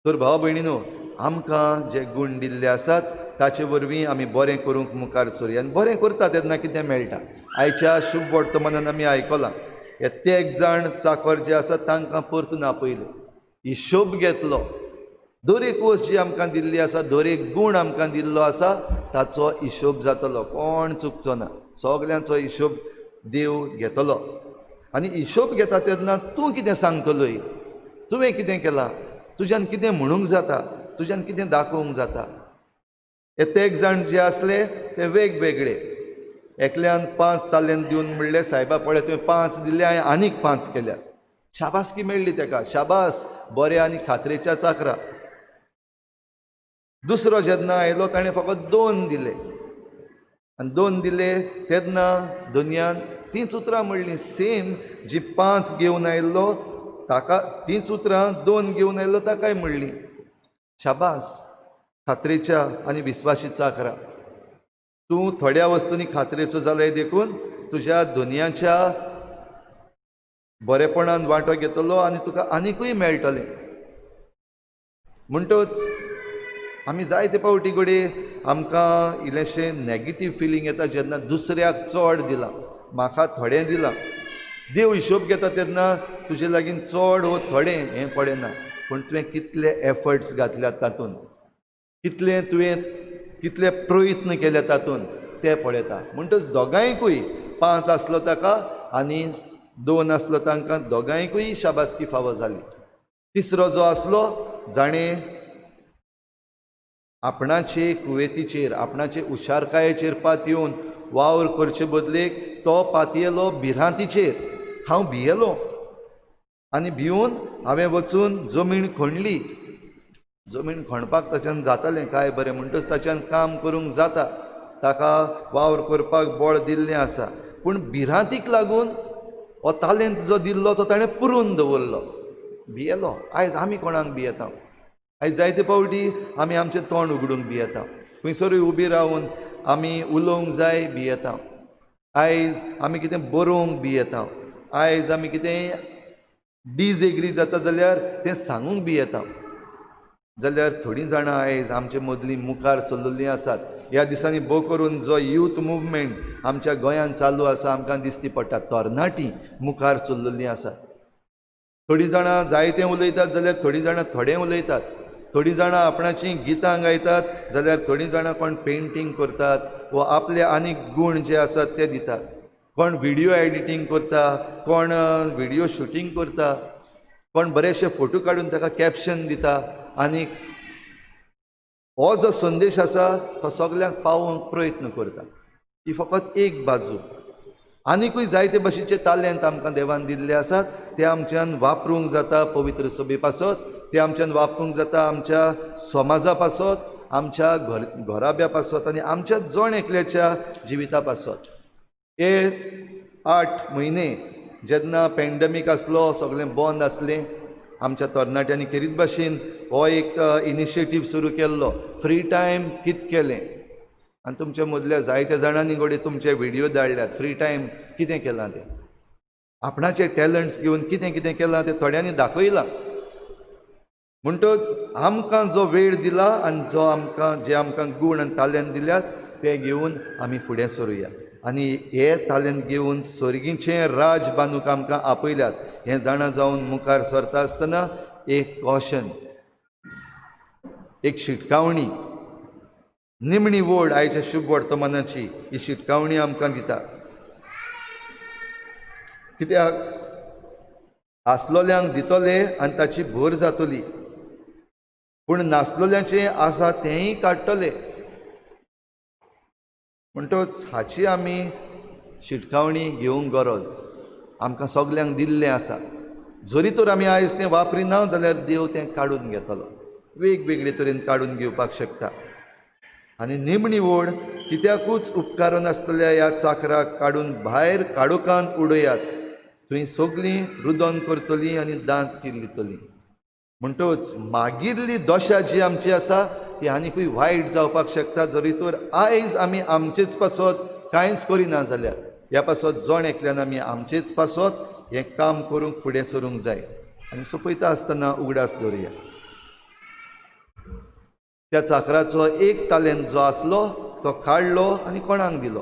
तर भाव भयणीनो, आमकां जे गूण दिल्ले आसात ताचे वरवीं आमी बरें करूंक मुखार सरुया. आनी बरें करता तेन्ना कितें मेळटा? आयच्या शुभ वर्तमानान आमी आयकलां, हे तेग जाण चाकर जे आसात तांकां परतून आपयले, हिशोब घेतलो. दर एक वस्त जी आमकां दिल्ली आसा, दर एक गूण आमकां दिल्लो आसा ताचो हिशोब जातलो, कोण चुकचो ना, सगल्यांचो हिशोब देव घेतलो. आनी हिशोब घेता तेन्ना तूं कितें सांगतलोय, तुवें कितें केलां, तुज्यान कितें म्हणूंक जाता, तुज्यान कितें दाखोवंक जाता. हे तेग जाण जे आसले ते वेगवेगळे. एकल्यान 5 तालेंत दिवन म्हणलें, सायबा पळय तुवें 5 दिले, हांवें आनीक 5 केल्या. शाबासकी मेळ्ळी तेका, शाबास, बऱ्या आनी खात्रेच्या चाकरा. दुसरो जेन्ना आयलो ताणें फकत 2 दिले, आनी 2 दिले तेन्ना दुनियान तींच उतरां म्हणलीं, सेम जी 5 घेवन आयिल्लो ताका तींच उतरां 2 घेवन आयिल्लो ताकाय म्हणलीं, शाबास, खात्रेच्या आनी विस्वाशी चाकरा, तूं थोड्या वस्तूंनी खात्रेचो जालाय देखून तुज्या दुनियाच्या बरेपणान वांटो घेतलो आनी तुका आनिकूय मेळटलें. म्हणटच आमी जायते फावटी घडये आमकां इल्लेशें नॅगेटीव फिलींग येता जेन्ना दुसऱ्याक चड दिलां, म्हाका थोडें दिलां. देव हिशोब घेता तेन्ना तुजे लागीं चड वो थोडें हें पळयना, पूण तुवें कितले एफर्ट्स घातल्यात तातूंत, कितले तुवें कितले प्रयत्न केले तातूंत ते पळयता. म्हणटच दोगांयकूय 5 आसलो ताका आनी 2 आसलो तांकां, दोगांयकूय शाबासकी फावो जाली. तिसरो जो आसलो जाणें आपणाचे कुवेतीचेर, आपणाचे हुशारकायेचेर पातयेवन वावर करचे बदलेक तो पातयेलो भिरांतीचेर. हांव भियेलो आनी भिवन हांवें वचून जमीन खणली. जमीन खणपाक ताच्यान जातालें काय बरें, म्हणटच ताच्यान काम करूंक जाता, ताका वावर करपाक बळ दिल्लें आसा. पूण भिरांतीक लागून हो तालेंत जो दिल्लो तो ताणें पुरून दवरलो, भियेलो. आयज आमी कोणाक भियेता? आयज जायते फावटी आमी आमचें तोंड उगडूंक भियेता, खंयसरूय उबी रावन आमी उलोवंक जाय भियेता, आयज आमी कितें बरोवंक भियेता, आयज आमी कितें डिसएग्री जाता जाल्यार तें सांगूंक भियेता. जाल्यार थोडीं जाणां आयज आमचे मदलीं मुखार सरलेलीं आसात. ह्या दिसांनी भोव करून जो यूथ मुवमेंट आमच्या गोंयांत चालू आसा आमकां दिसती पडटा, तरणाटीं मुखार सरलेलीं आसात. थोडीं जाणां जायतें उलयतात जाल्यार थोडीं जाणां थोडें उलयतात, थोडीं जाणां आपणाचीं गितां गायतात जाल्यार थोडीं जाणां कोण पेंटींग करतात वा आपले आनीक गूण जे आसात ते दितात, कोण व्हिडियो एडिटींग करता, कोण व्हिडियो शुटींग करता, कोण बरेचशे फोटो काडून ताका कॅप्शन दिता. आनी हो जो संदेश आसा तो सगल्यांक पावोवंक प्रयत्न करता. ही फकत एक बाजू. आनिकूय जायते भशेचे तालेंत आमकां देवान दिल्ले आसात, ते आमच्यान वापरूंक जाता पवित्र सभे पासत, ते आमच्यान वापरूंक जाता आमच्या समाजा पासत, आमच्या घराब्या पासत आनी आमच्या जण एकल्याच्या जिविता पासत. हे 8 म्हयने जेन्ना पॅन्डेमीक आसलो, सगळें बंद आसलें, आमच्या तरणाट्यांनी खेरीत भाशेन हो एक इनिशिएटीव सुरू केल्लो, फ्री टायम कितें केलें. आनी तुमच्या मदल्या जायत्या जाणांनी घडये तुमचे व्हिडियो धाडल्यात फ्री टायम कितें केलां तें, आपणाचे टॅलंट्स घेवन कितें कितें केलां तें थोड्यांनी दाखयलां. म्हणटच आमकां जो वेळ दिला आनी जो आमकां जे आमकां गूण आनी तालेंत दिल्यात ते घेवन आमी फुडें सरुया आनी हे तालेंत घेवन सर्गीचें राज बांदूंक आमकां आपयल्यात हें जाणा जावन मुखार सरता आसतना एक कॉशन, एक शिटकावणी, निमणी वोड आयच्या शुभ वर्तमानाची ही शिटकावणी आमकां दिता. कित्याक आसलोल्यांक दितले आनी ताची भर जातली, पूण नासलोल्यांचें आसा तेंय काडटले. म्हणटच हाची आमी शिटकावणी घेवंक गरज आमकां सगल्यांक दिल्लें आसा. जरी तर आमी आयज तें वापरिना जाल्यार देव तें काडून घेतलो, वेगवेगळे तरेन काडून घेवपाक शकता. आनी निमणी वोड, कित्याकूच उपकारनासतल्या ह्या चाकराक काडून भायर काडोकान उडयात, थंय सगळीं रुदन करतलीं आनी दांत किल्लितलीं. म्हणटच मागिल्ली दशा जी आमची आसा ती आनिकूय वायट जावपाक शकता जरी तर आयज आमी आमचेच पासत कांयच करिना जाल्यार. ह्या पासत जण एकल्यान आमी आमचेच पासत हें काम करूंक फुडें सरूंक जाय. आनी सोंपयता आसतना उगडास दवरुया, त्या चाकराचो एक तालेंत जो आसलो तो काडलो आनी कोणाक दिलो,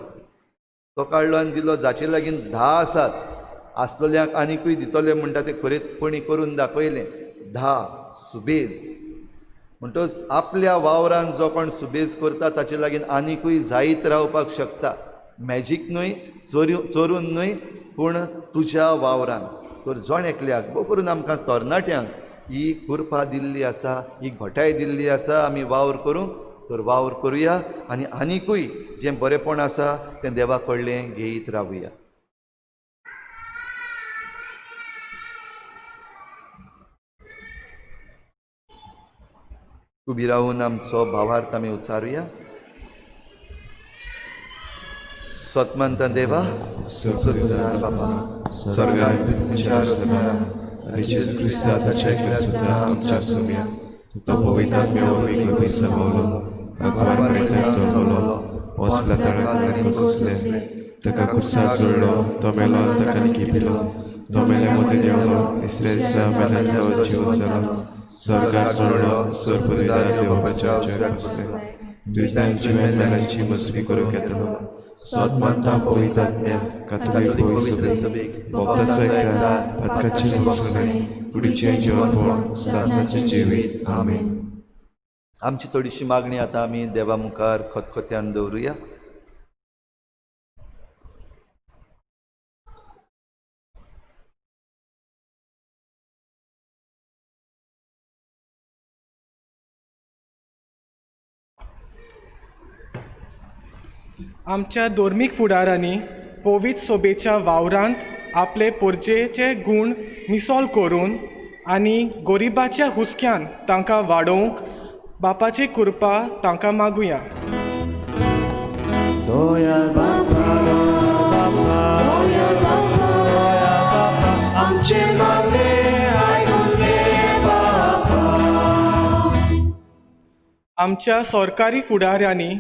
तो काडलो आनी दिलो जाचे लागीं 10 आसात, आसलोल्यांक आनिकूय दितले म्हणटा तें खरेपणी करून दाखयलें, 10 सुबेज. म्हणटच आपल्या वावरान जो कोण सुबेज करता ताचे लागीं आनिकूय जायत रावपाक शकता. मॅजीक न्हय, चोरून न्हय, पूण तुज्या वावरान. तर जण एकल्याक भोव करून आमकां तरणाट्यांक ही कृपा दिल्ली आसा, ही घटाय दिल्ली आसा आमी वावर करूंक, तर वावर करुया आनी आनिकूय जें बरेंपण आसा तें देवा कडलें घेयत रावया. उबी रावून आमचो भावार्थ आमी उच्चारुया. सतमंत देवा, बाबा आनी जेजू क्रिस्ता ताच्या एकल्या सुद्दां आमच्या सोम्या, तो पवित्र आत्म्या वरवीं समवलो, आंकवार प्रेतान जल्मलो, पोंसल्या तळाक कोसले, ताका कुर्सार जोडलो, तो मेलो आनी ताका लिपिलो, तो मेल्या मदें देंवलो, तिसऱ्या दिसा मेल्यांतलो जिवो जालो, स्वर्गार चडलो, सर्वपवित्र देवबापाच्या उजव्याक बसले, दुयतांची मेल्ल्यांची मजबी करूंक येतलो. सत मानता पवित्र आत्म्या, कातोलीक पवित्र सभेक, भक्ताचो एकठार, पातकाचें भोगसणें, कुडीचें जिवनपण, सासणाचें जिवीत. आमेन. आमची थोडीशी मागणी आतां आमी देवा मुखार खतखत्यान दवरुया. आमच्या धर्मीक फुडारांनी पवित्र सोबेच्या वावरांत आपले पोरजेचे गूण मिसोल करून आनी गरिबाच्या हुस्क्यान तांकां वाडोवंक बापाची कृपा तांकां मागुया. आमच्या सरकारी फुडाऱ्यांनी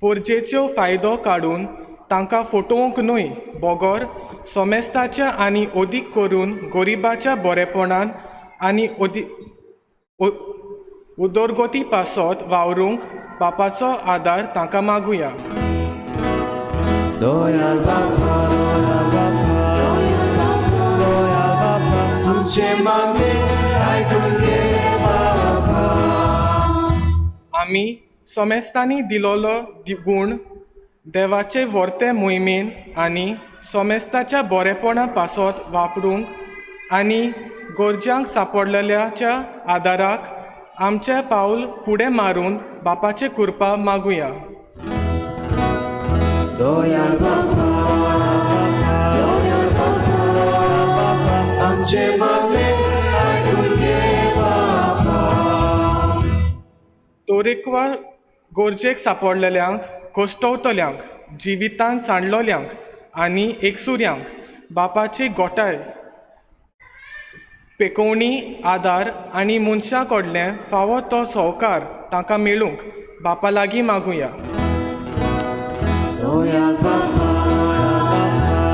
पोरजेच्यो फायदो काडून तांकां फटोवंक न्हय बगर सोमेस्ताच्या आनी ओदीक करून गरिबाच्या बरेपणान आनी उदरगती पासत वावरूंक बापाचो आदार तांकां मागुया. दयाळ बापा, दयाळ बापा, तुमचें मागणें आयकून घे बापा. आमी सोमेस्तांनी दिलोलो गूण देवाचे व्हरते मोहिमेन आनी सोमेस्ताच्या बरेपणा पासत वापरूंक आनी गरजांक सांपडलेल्याच्या आदाराक आमचें पावल फुडें मारून बापाचे कृपा मागुया. दयाळ बापा, दयाळ बापा, आमचें मागणें आयकून घे बापा. तरेकवार गरजेक सांपडलेल्यांक, कश्टवतल्यांक, जिवितान सांडलोल्यांक आनी एकसुऱ्यांक बापाची गोठाय, पेकोवणी, आदार आनी मनशां कडलें फावो तो संवकार तांकां मेळूंक बापा लागीं मागुया. दयाळ बापा,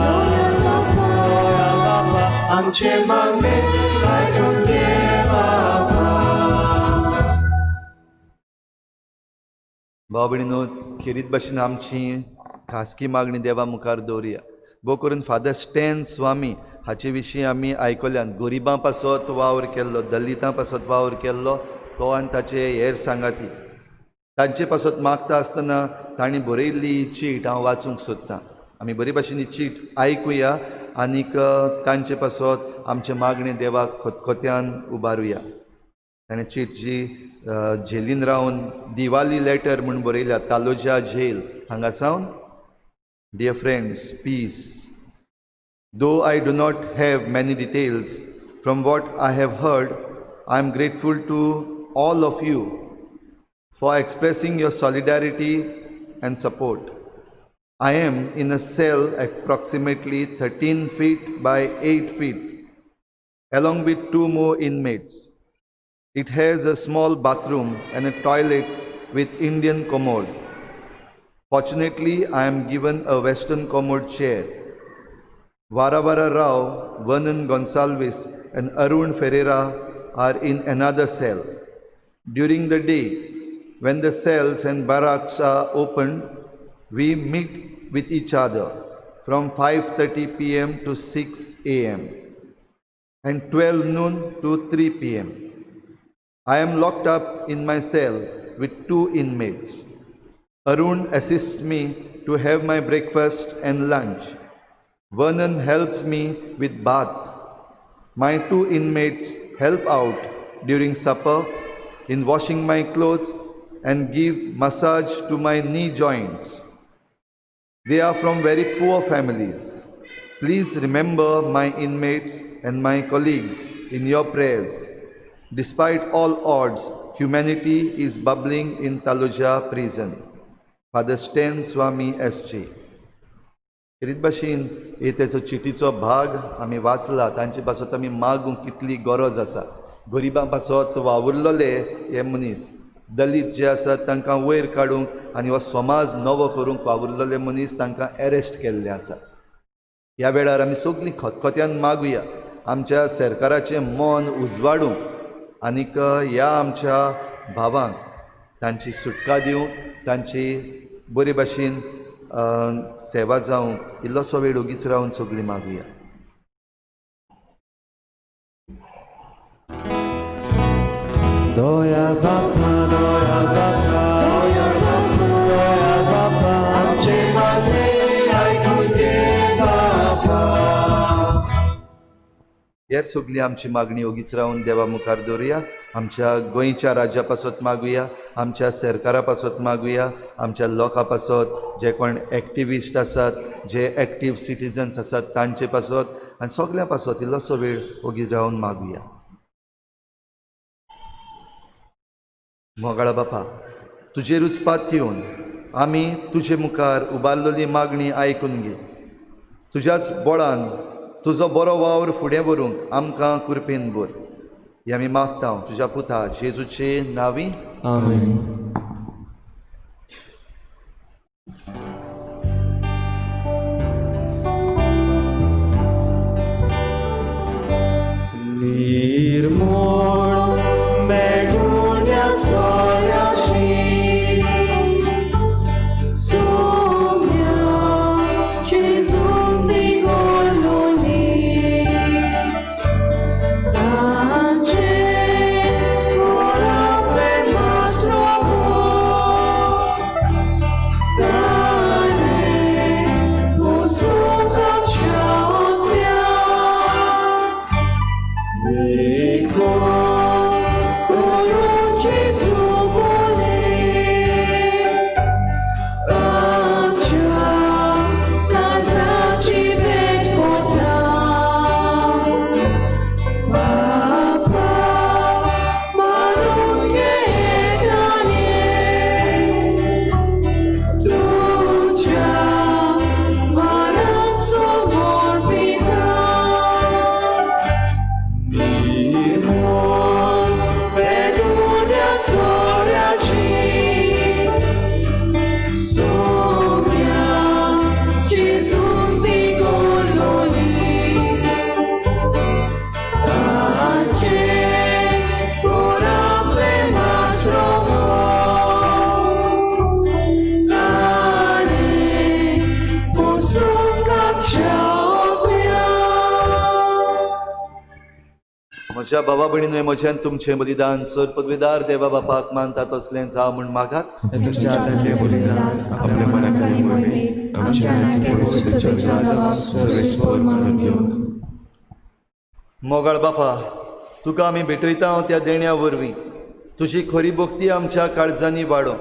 दयाळ बापा, आमचें मागणें आयकून घे बापा. भाव भयणीनो, खेरीत भाशेन आमची खासगी मागणी देवा मुखार दवरुया. भोव करून फादर स्टॅन स्वामी हाचे विशीं आमी आयकल्यान. गरिबां पासत वावर केल्लो, दलितां पासत वावर केल्लो तो आनी ताचे हेर सांगाती. तांचे पासत मागता आसतना तांणी बरयल्ली ही चीट हांव वाचूंक सोदतां. आमी बरे भाशेन ही चीट आयकुया आनीक तांचे पासत आमचें मागणें देवाक खतखत्यान उबारुया. ताणें चीट जी झेलीन रावन दिवाली लेटर म्हूण बरयल्या, तालोजा झेल हांगा सावन. Dear friends, peace. Though I do not have many details, from what I have heard, I am grateful to all of you for expressing your solidarity and support. I am in a cell approximately 13 feet by 8 feet, along with 2 more inmates. It has a small bathroom and a toilet with Indian commode. Fortunately, I am given a Western commode chair. Varavara Rao, Vernon Gonsalves and Arun Ferreira are in another cell. During the day, when the cells and barracks are opened, we meet with each other from 5:30 p.m. to 6 a.m. and 12 noon to 3 p.m. I am locked up in my cell with 2 inmates. Arun assists me to have my breakfast and lunch. Vernon helps me with bath. My 2 inmates help out during supper in washing my clothes and give massage to my knee joints. They are from very poor families. Please remember my inmates and my colleagues in your prayers. Despite all odds, humanity is bubbling in Taloja prison. Father Stan Swami S.J. खेरीत भाशेन हे तेचो चिटीचो भाग आमी वाचला. तांचे पासत आमी मागूंक कितली गरज आसा. गरिबां पासत वावुरलेले हे मनीस, दलीत जे आसात तांकां वयर काडूंक आनी हो समाज नवो करूंक वावुरलेले मनीस तांकां एरेस्ट केल्ले आसा. ह्या वेळार आमी सगळीं खतखत्यान मागुया आमच्या सरकाराचें मन उजवाडूंक आनीक ह्या आमच्या भावांक तांची सुटका दिवंक, तांची बरे भाशेन सेवा जावंक इल्लोसो वेळ ओगीच रावन सगळीं मागुया. दयाळ बापा, दयाळ बापा, दयाळ बापा, आमचें मागणें आयकून घे बापा. हेर सगळी आमची मागणी ओगीच रावन देवा मुखार दवरुया. आमच्या गोंयच्या राज्या पासत मागुया, आमच्या सरकारा पासत मागुया, आमच्या लोकां पासत, जे कोण एक्टिविस्ट आसात, जे एक्टीव सिटीजन्स आसात तांचे पासत आनी सगळ्यां पासत इल्लोसो वेळ ओगी रावन मागुया. मोगाळा बापा, तुजेरूच पात येवन आमी तुजे मुखार उबारलेली मागणी आयकून घे. तुज्याच बळान तुजो बरो वावर फुडें व्हरूंक आमकां कृपेन भर. हे आमी मागता तुज्या पुता जेजूचे नांवी. आमेन. म्हज्या बाबा भयणीन म्हज्यान तुमचें बलिदान सर पदवीदार देवा बापाक मानता तसलें जावं म्हूण मागात. तुमच्या हातांतलें बलिदान आपल्या मनाक आनी मोहिमेक आमच्या आनी सभेच्या देवाक सर्वेस्पर मानून घेवंक. मोगाळ बापा, तुका आमी भेटयता त्या देण्या वरवीं तुजी खरी भक्ती आमच्या काळजांनी वाडो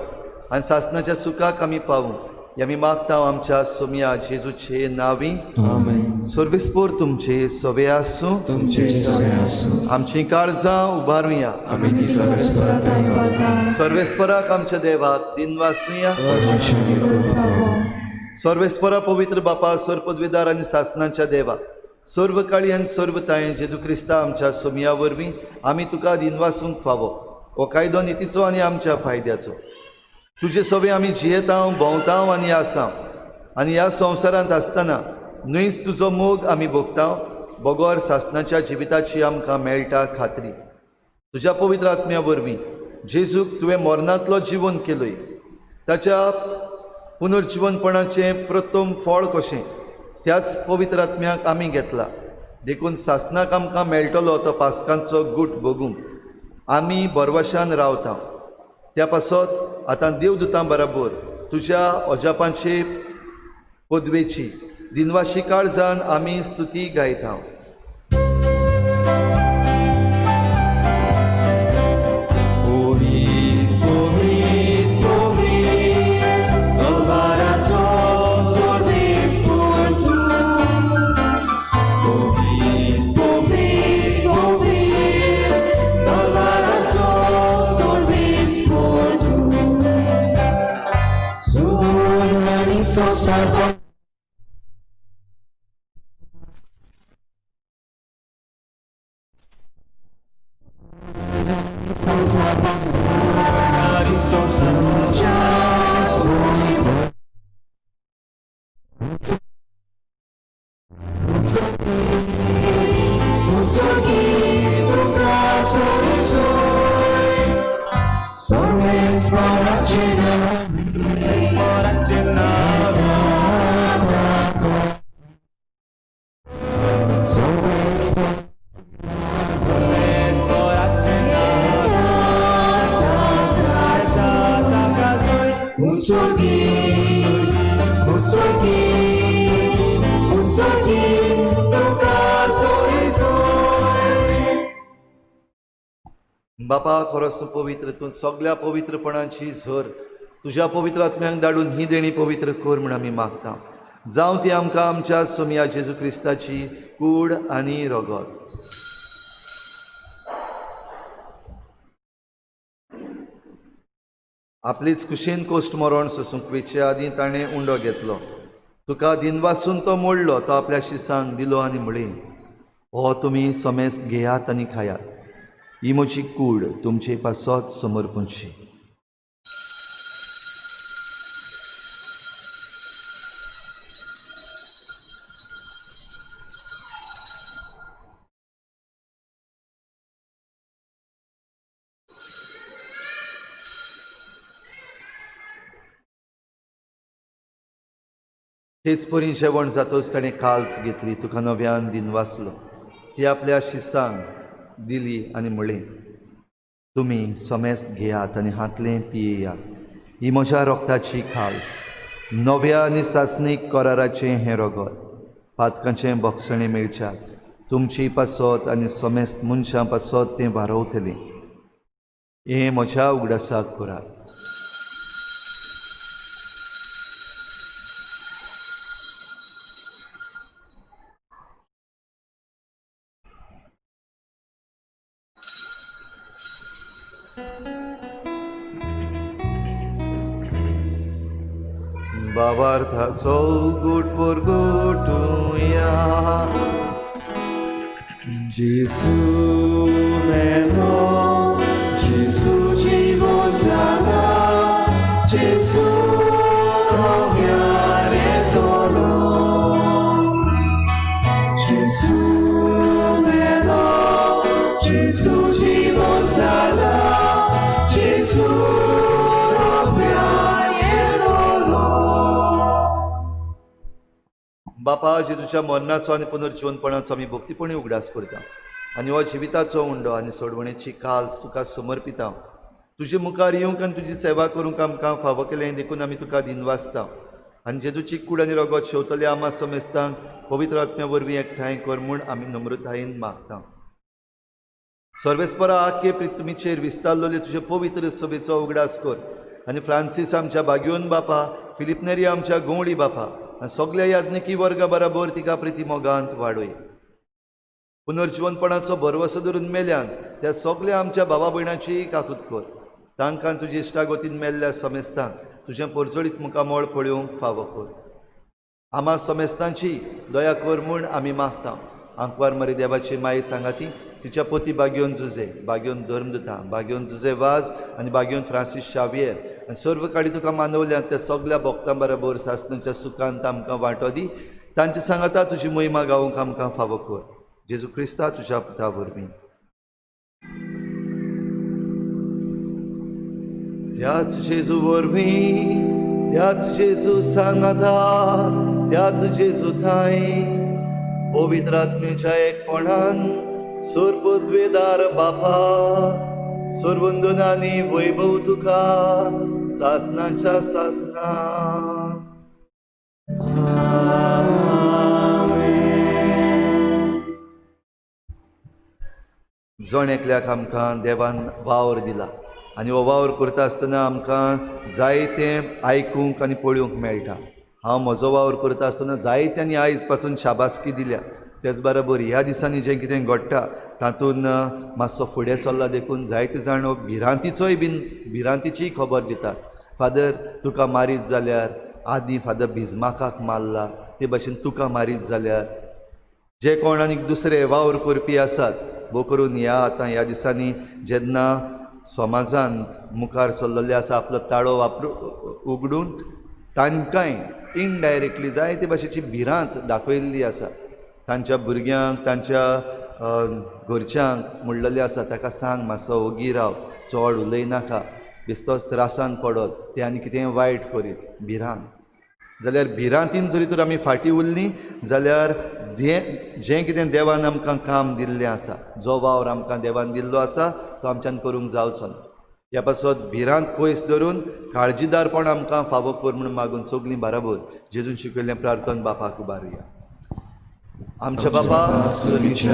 आनी सासणाच्या सुखाक आमी पावूं हे आमी मागता आमच्या सोमया जेजूचे नांवी. आमेन. सर्वेस्पोर तुमचे सवे आसूं. तुमचे सवे आसूं. आमची काळजां उबारुया. आमी ती सर्वेस्परा सर्वेस्पराक आमच्या देवाक दिनवासुया. सर्वेस्परा पवित्र बापा, सर्व पदवीदार आनी सासणाच्या देवा, सर्व काळी आनी सर्व तांय जेजू क्रिस्ता आमच्या सोमया वरवीं आमी तुका दिनवासूंक फावो. हो कायदो नितीचो आनी आमच्या फायद्याचो. तुजे सवे आमी जियेतांव, भोंवतांव आनी आसांव आनी ह्या संवसारांत आसतना न्हयच तुजो मोग आमी भोगतांव, बगर सासणाच्या जिविताची आमकां मेळटा खात्री. तुज्या पवित्र आत्म्या वरवीं जेजूक तुवें मरणांतलो जिवन केलोय, ताच्या पुनर्जिवनपणाचें प्रथम फळ कशें त्याच पवित्र आत्म्याक आमी घेतला. देखून सासणाक आमकां मेळटलो तो पास्कांचो गूट भोगूंक आमी बरवशान रावता. त्या पासत आतां देवदूतां बराबर तुज्या अजापांचे पदवेची दिनवाशी काळजान आमी स्तुती गायता. बापा, खरोच तूं पवित्र, तूं सगल्या पवित्रपणाची झर. तुज्या पवित्र आत्म्यांक धाडून ही देणी पवित्र कर म्हूण आमी मागता. जावं ती आमकां आमच्या सोमया जेजू क्रिस्ताची कूड आनी रगत. आपलीच कुशीन कोश्ट मरण सोसूंक वेचे आदीं ताणें उंडो घेतलो. तुका दिनवासून तो मोडलो, तो आपल्या शिसांक दिलो आनी म्हळें, हो तुमी समेस्त घेयात आनी खायात, ही म्हजी कूड तुमचे पासत समर्पणची. तेच परी जेवण जातोच ताणें काल्स घेतली, तुका नव्यान दिनवासलो, ती आपल्या शिसांक दिली आनी म्हळें, तुमी समेस्त घेयात आनी हातलें पियेयात, ही म्हज्या रोगताची खाल्स, नव्या आनी सासणीक कराराचें हें रगत, पातकांचें बक्षणें मेळच्याक तुमची पासत आनी समेस्त मनशां पासत तें वारवतलें. हें म्हज्या उगडासाक करात. बाबार्थाचो गुट परगटुया. जेजू मेलो, जेजू जिवो जाला, जेजू नव्यान येतलो. जेजू मेलो, जेजू जिवो जाला, जेजू नव्यान येतलो. बापा, जेजूच्या मरणाचो आनी पुनर्जिवनपणाचो आमी भक्तीपणी उगडास करता. आनी हो जिविताचो उंडो आनी सोडवणेची काल्स तुका समर्पिता. तुजे मुखार येवंक आनी तुजी सेवा करूंक आमकां फावो केलें देखून आमी तुका दिनवासता. आनी जेजूची कूड आनी रगत शेवतले आमा समेस्तांक पवित्र आत्म्या वरवीं एकठांय कर म्हूण आमी नम्रतायेन मागता. सर्वेस्परा आख्खे पृथ्वीचेर विस्तारलेले तुजे पवित्र सभेचो उगडास कर आनी फ्रांसीस आमच्या बागयोन बापा, फिलीप नेरी आमच्या गोंवळी बापा आनी सगल्या याज्ञिकी वर्गा बराबर तिका प्रिती मोगांत वाडय. पुनर्जिवनपणाचो भरवसो धरून मेल्यान त्या सगल्या आमच्या भावा भयणाची काकूत कर. तांकां तुजी इश्टागतीन मेल्ल्या समेस्तांक तुजें परजळीत मुखामळ पळोवंक फावो कर. आमा समेस्तांची दया कर म्हूण आमी मागता. आंकवार मरी देवाची माई सांगाती तिच्या पती बागयोन जुजे, बागयोन धर्मदुता, बागयोन जुजे वाज आनी बागयोन फ्रांसीस शावियर आनी सर्व काळी तुका मानवल्यात त्या सगल्या भक्तां बरोबर सासणाच्या सुखांत आमकां वांटो दी. तांचे सांगाता तुजी महिमा गावंक आमकां फावो कर. जेजू क्रिस्ता तुज्या पुता वरवीं. त्याच जेजू वरवीं, त्याच जेजू सांगाता, त्याच जेजू थांय पवित्र आत्म्याच्या एकपणान सर्वद्वेदार बापा सर्वंदनानी वैभव तुका सासनाच्या सासना. जण एकल्याक आमकां देवान वावर दिला आनी हो वावर करता आसतना आमकां जायतें आयकूंक आनी पळोवंक मेळटा. हांव म्हजो वावर करता आसतना जायत्यांनी आयज पासून शाबासकी दिल्या. तेच बरोबर ह्या दिसांनी जें कितें घडटा तातूंत मातसो फुडें सरला देखून जायते जाण भिरांतीचोय बीन भिरांतीचीय खबर दितात. फादर तुका मारीत जाल्यार आदीं फादर बिजमाकाक मारला ते भाशेन तुका मारीत जाल्यार जे कोण आनी दुसरे वावर करपी आसात भोव करून ह्या आतां ह्या दिसांनी जेन्ना समाजांत मुखार सरलेले आसा आपलो ताळो वापरू उगडून तांकांय इनडायरेक्टली जायते भाशेची भिरांत दाखयल्ली आसा. तांच्या भुरग्यांक तांच्या घरच्यांक म्हणलेलें आसा ताका सांग मातसो ओगी राव, चड उलयनाका, बेस्तोच त्रासान पडत ते आनी कितेंय वायट करीत भिरांत. जाल्यार भिरांतीन जरी तर आमी फाटीं उरलीं जाल्यार जें कितें देवान आमकां काम दिल्लें आसा, जो वावर आमकां देवान दिल्लो आसा तो आमच्यान करूंक जावचो ना. ह्या पासत भिरांत पयस धरून काळजीदारपण आमकां फावो कर म्हूण मागून सगलीं बराबर जेजून शिकयल्लें प्रार्थन बापाक उबारुया. आमच्या बापा स्वर्गीच्या,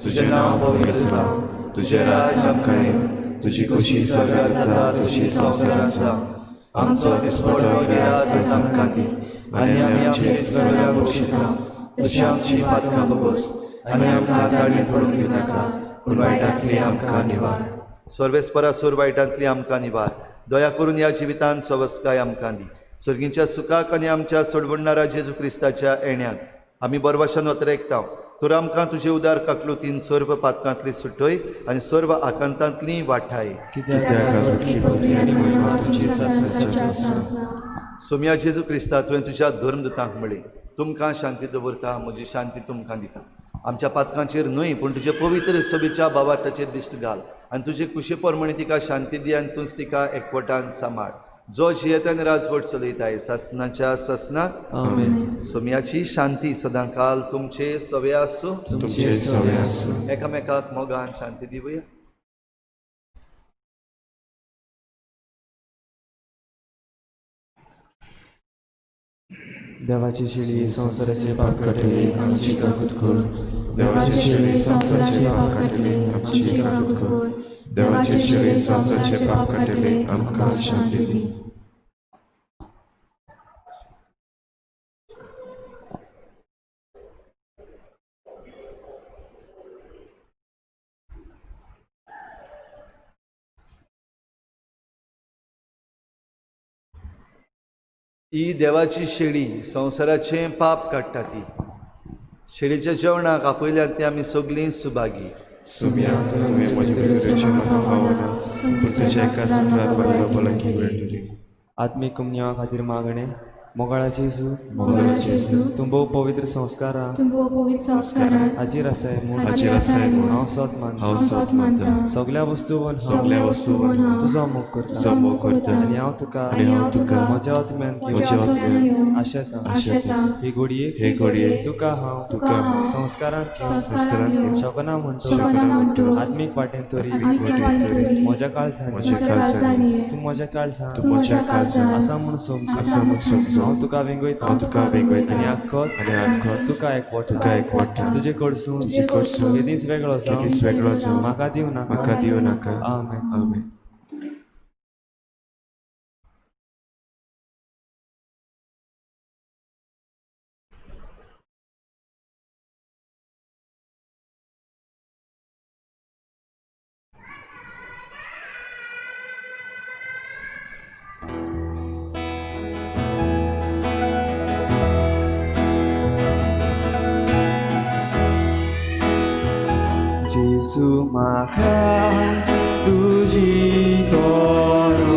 तुजें नांव पवित्र जावं, तुजें राज आमकां येवं, तुजी खोशी स्वर्गांत जाता तशी संवसारांत जावं. आमचो दिसपडो गिरास आयज आमकां दी आनी आमी आमचे सगळ्यांक बक्षिता तशी आमची पातकां भोगोस आनी आमकां ताळणेंत पडूंक दिनाका, पूण वायटांतली आमकां निवार. सर्वेस्परा सूर वायटांतली आमकां निवार. दया करून ह्या जिवितांत सवस्काय आमकां दी. सर्गींच्या सुखाक आनी आमच्या सोडवणणारा जेजू क्रिस्ताच्या येण्याक आमी बरवाशान अतरेकता. तर आमकां तुजे उदार काकलुतीन सर्व पातकांतली सुटय आनी सर्व आकांतांतली वाठाय. सोम्या जेजू क्रिस्ता तुवें तुज्या धर्मदुतांक म्हळें, तुमकां शांती दवरता, म्हजी शांती तुमकां दिता. आमच्या पातकांचेर न्हय पूण तुजे पवित्र सभेच्या भावार्थाचेर दिश्ट घाल आनी तुजे कुशे प्रमाणे तिका शांती दी आनी तूंच तिका एकवटान सांबाळ. जो जियेता आनी राजवट चलयताय सासनाच्या सासनाक. आमेन. सोम्याची शांती सदांकाल तुमचे सवे आसूं. तुमचे सवे आसूं. एकामेकाक मोगान शांती दिवया. देवाची शिळी संवसाराचे पाप काडटली आमची काकूत कर. देवाची शिळी संवसाराचे पाप काडटली आमची काकूत कर. देवाची शिळी संवसाराचे पाप काडटली आमकां शांती दी. ही देवाची शेळी संवसाराचें पाप काडटा. ती शेळीच्या जेवणाक आपयल्यात ती आमी सगलीं सुभागी. सुम्या तुवें म्हजे भितरचें म्हाका फावना, पूण तुज्या एका सूत्रान म्हाका भलायकी मेळटली. आत्मीक कुमन्या खातीर मागणें. मोगाळाचे जेजू, मोगाळाचे जेजू, तूं भोव पवित्र संस्कारां तूं भोव पवित्र संस्कारांत हाजीर आसाय म्हूण हाजीर आसाय म्हूण हांव सोत मानता. हांव हांव सोत मानता. सगल्या वस्तूवन हांव सगल्या वस्तूवन हांव तुजो मोग करता तुजो मोग करता. आनी हांव तुका आनी हांव तुका म्हज्या आत्म्यान म्हज्या घेवन आत्म्यान घेवन आशेता. आशेता. ही घडयेक हे घडयेक तुका हांव तुका हांव संस्कारांत घेवन संस्कारांत घेवन शकना म्हणटो शकना म्हणटो आत्मीक वाटेन तरी आत्मीक वाटेन तरी म्हज्या काळजान म्हज्या काळजान ये. तूं म्हज्या काळजान तूं म्हज्या काळजान आसा म्हूण समजून आसा म्हूण समजून हांव तुका वेंगयता हांव तुका वेंगयता आनी आख्खोच आनी आख्खोच तुका एकवटा तुका एकवटा. तुजे कडसून तुजे कडसून केदींच वेगळो जावं केदींच वेगळो जावं म्हाका दिवं नाका. म्हाका दिवं नाका. आमेन. आमेन. जेजू म्हाका तुजी गरज,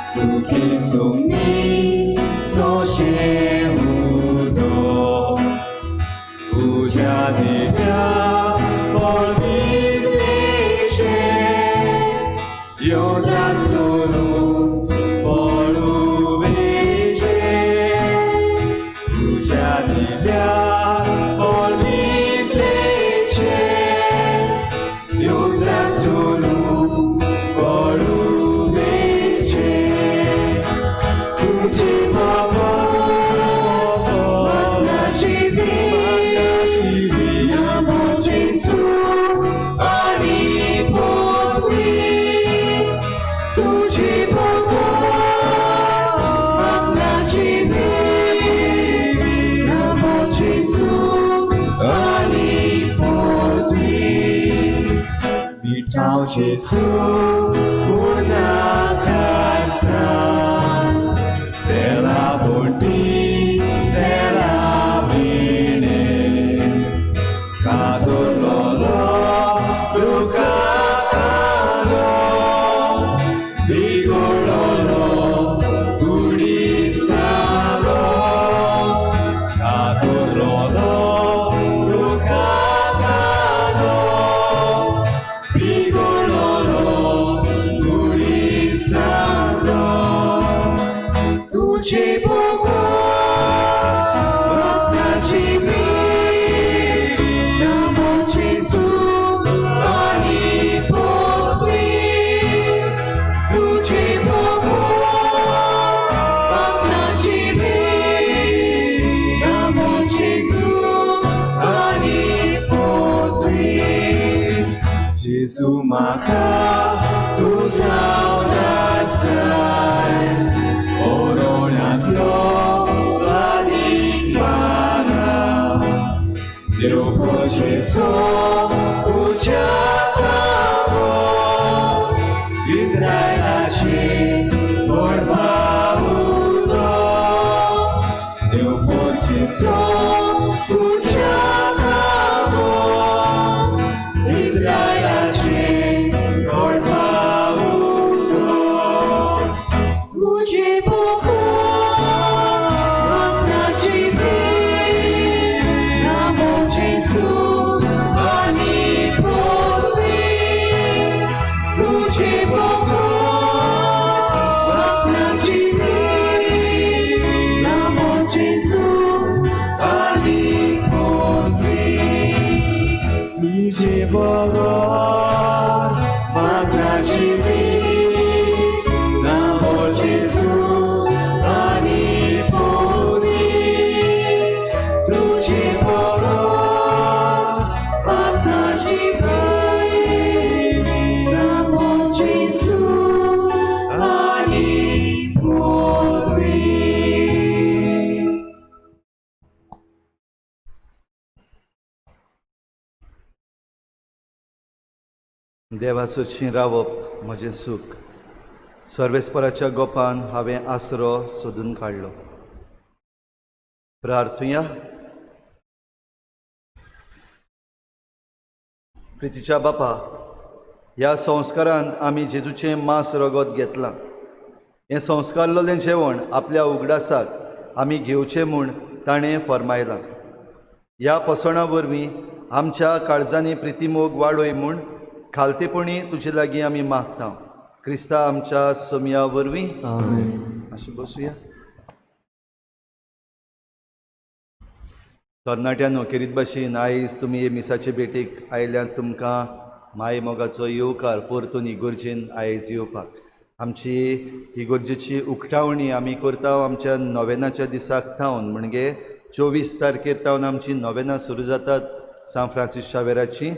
सुखी सुमनी सोशें उदक, उज्या दिव्या बळबिजलेचें, योद्राक चलून पळुवेचें, उज्या दिव्या बळबिजलेचें, योद्राक चलून पळुवेचें, तुजे बगर म्हाका जिवीत ना म्हजें सूख आनी पदवी, तुजे बगर म्हाका जिवीत ना म्हजें सूख आनी पदवी, मिठाव जेजू उनाकासान तेला बोटी तेला विणे कातुरलोलो रुखाकालो बिगोडलोलो कुडिसालो, कातुरलोलो रुखाकालो बिगोडलोलो कुडिसालो, तुझे बगर म्हाका जिवीत ना म्हजें सूख आनी पदवी, तुझे बगर म्हाका जिवीत ना म्हजें सूख आनी पदवी, जेजू म्हाका तूं जावन आसाय ओरोणांतलो सादीक माना, देव पोशेचो उज्या कामो, इस्रायलाचे व्हड उदक, देव पोशेचो उज्या कामो, इस्रायलाचे व्हड उदक, तुझे बगर म्हाका जिवीत ना म्हजें सूख आनी पदवी, तुझे बगर म्हाका जिवीत ना म्हजें सूख आनी पदवी, तुझे बगर म्हाका जिवीत ना म्हजें सूख आनी पदवी, तुझे बगर म्हाका जिवीत ना म्हजें सूख आनी पदवी. देवासोशी रावप म्हजें सूख. सर्वेस्पराच्या गोपान हांवें आसरो सोदून काडलो. प्रार्थुया. प्रितीच्या बापा, ह्या संस्कारांत आमी जेजूचें मांस रगत घेतलां. हें संस्कारलेलें जेवण आपल्या उगडासाक आमी घेवचें म्हूण ताणें फर्मायलां. ह्या पोसणां वरवीं आमच्या काळजांनी प्रितीमोग वाडय म्हूण खालतेपणी तुजे लागीं आमी मागता, क्रिस्ता आमच्या सोमया वरवीं. मातशें बसुया. तरणाट्यांनो, खेरीत भाशेन आयज तुमी हे मिसाचे भेटीक आयल्यात, तुमकां माय मोगाचो येवकार परतून इगोर्जेन आयज येवपाक. आमची इगोर्जेची उक्तावणी आमी करता आमच्या नोवेनाच्या दिसाक थावन, म्हणजे 24 तारखेर थावन आमची नोवेनां सुरू जातात सांत फ्रांसीस शावेराची.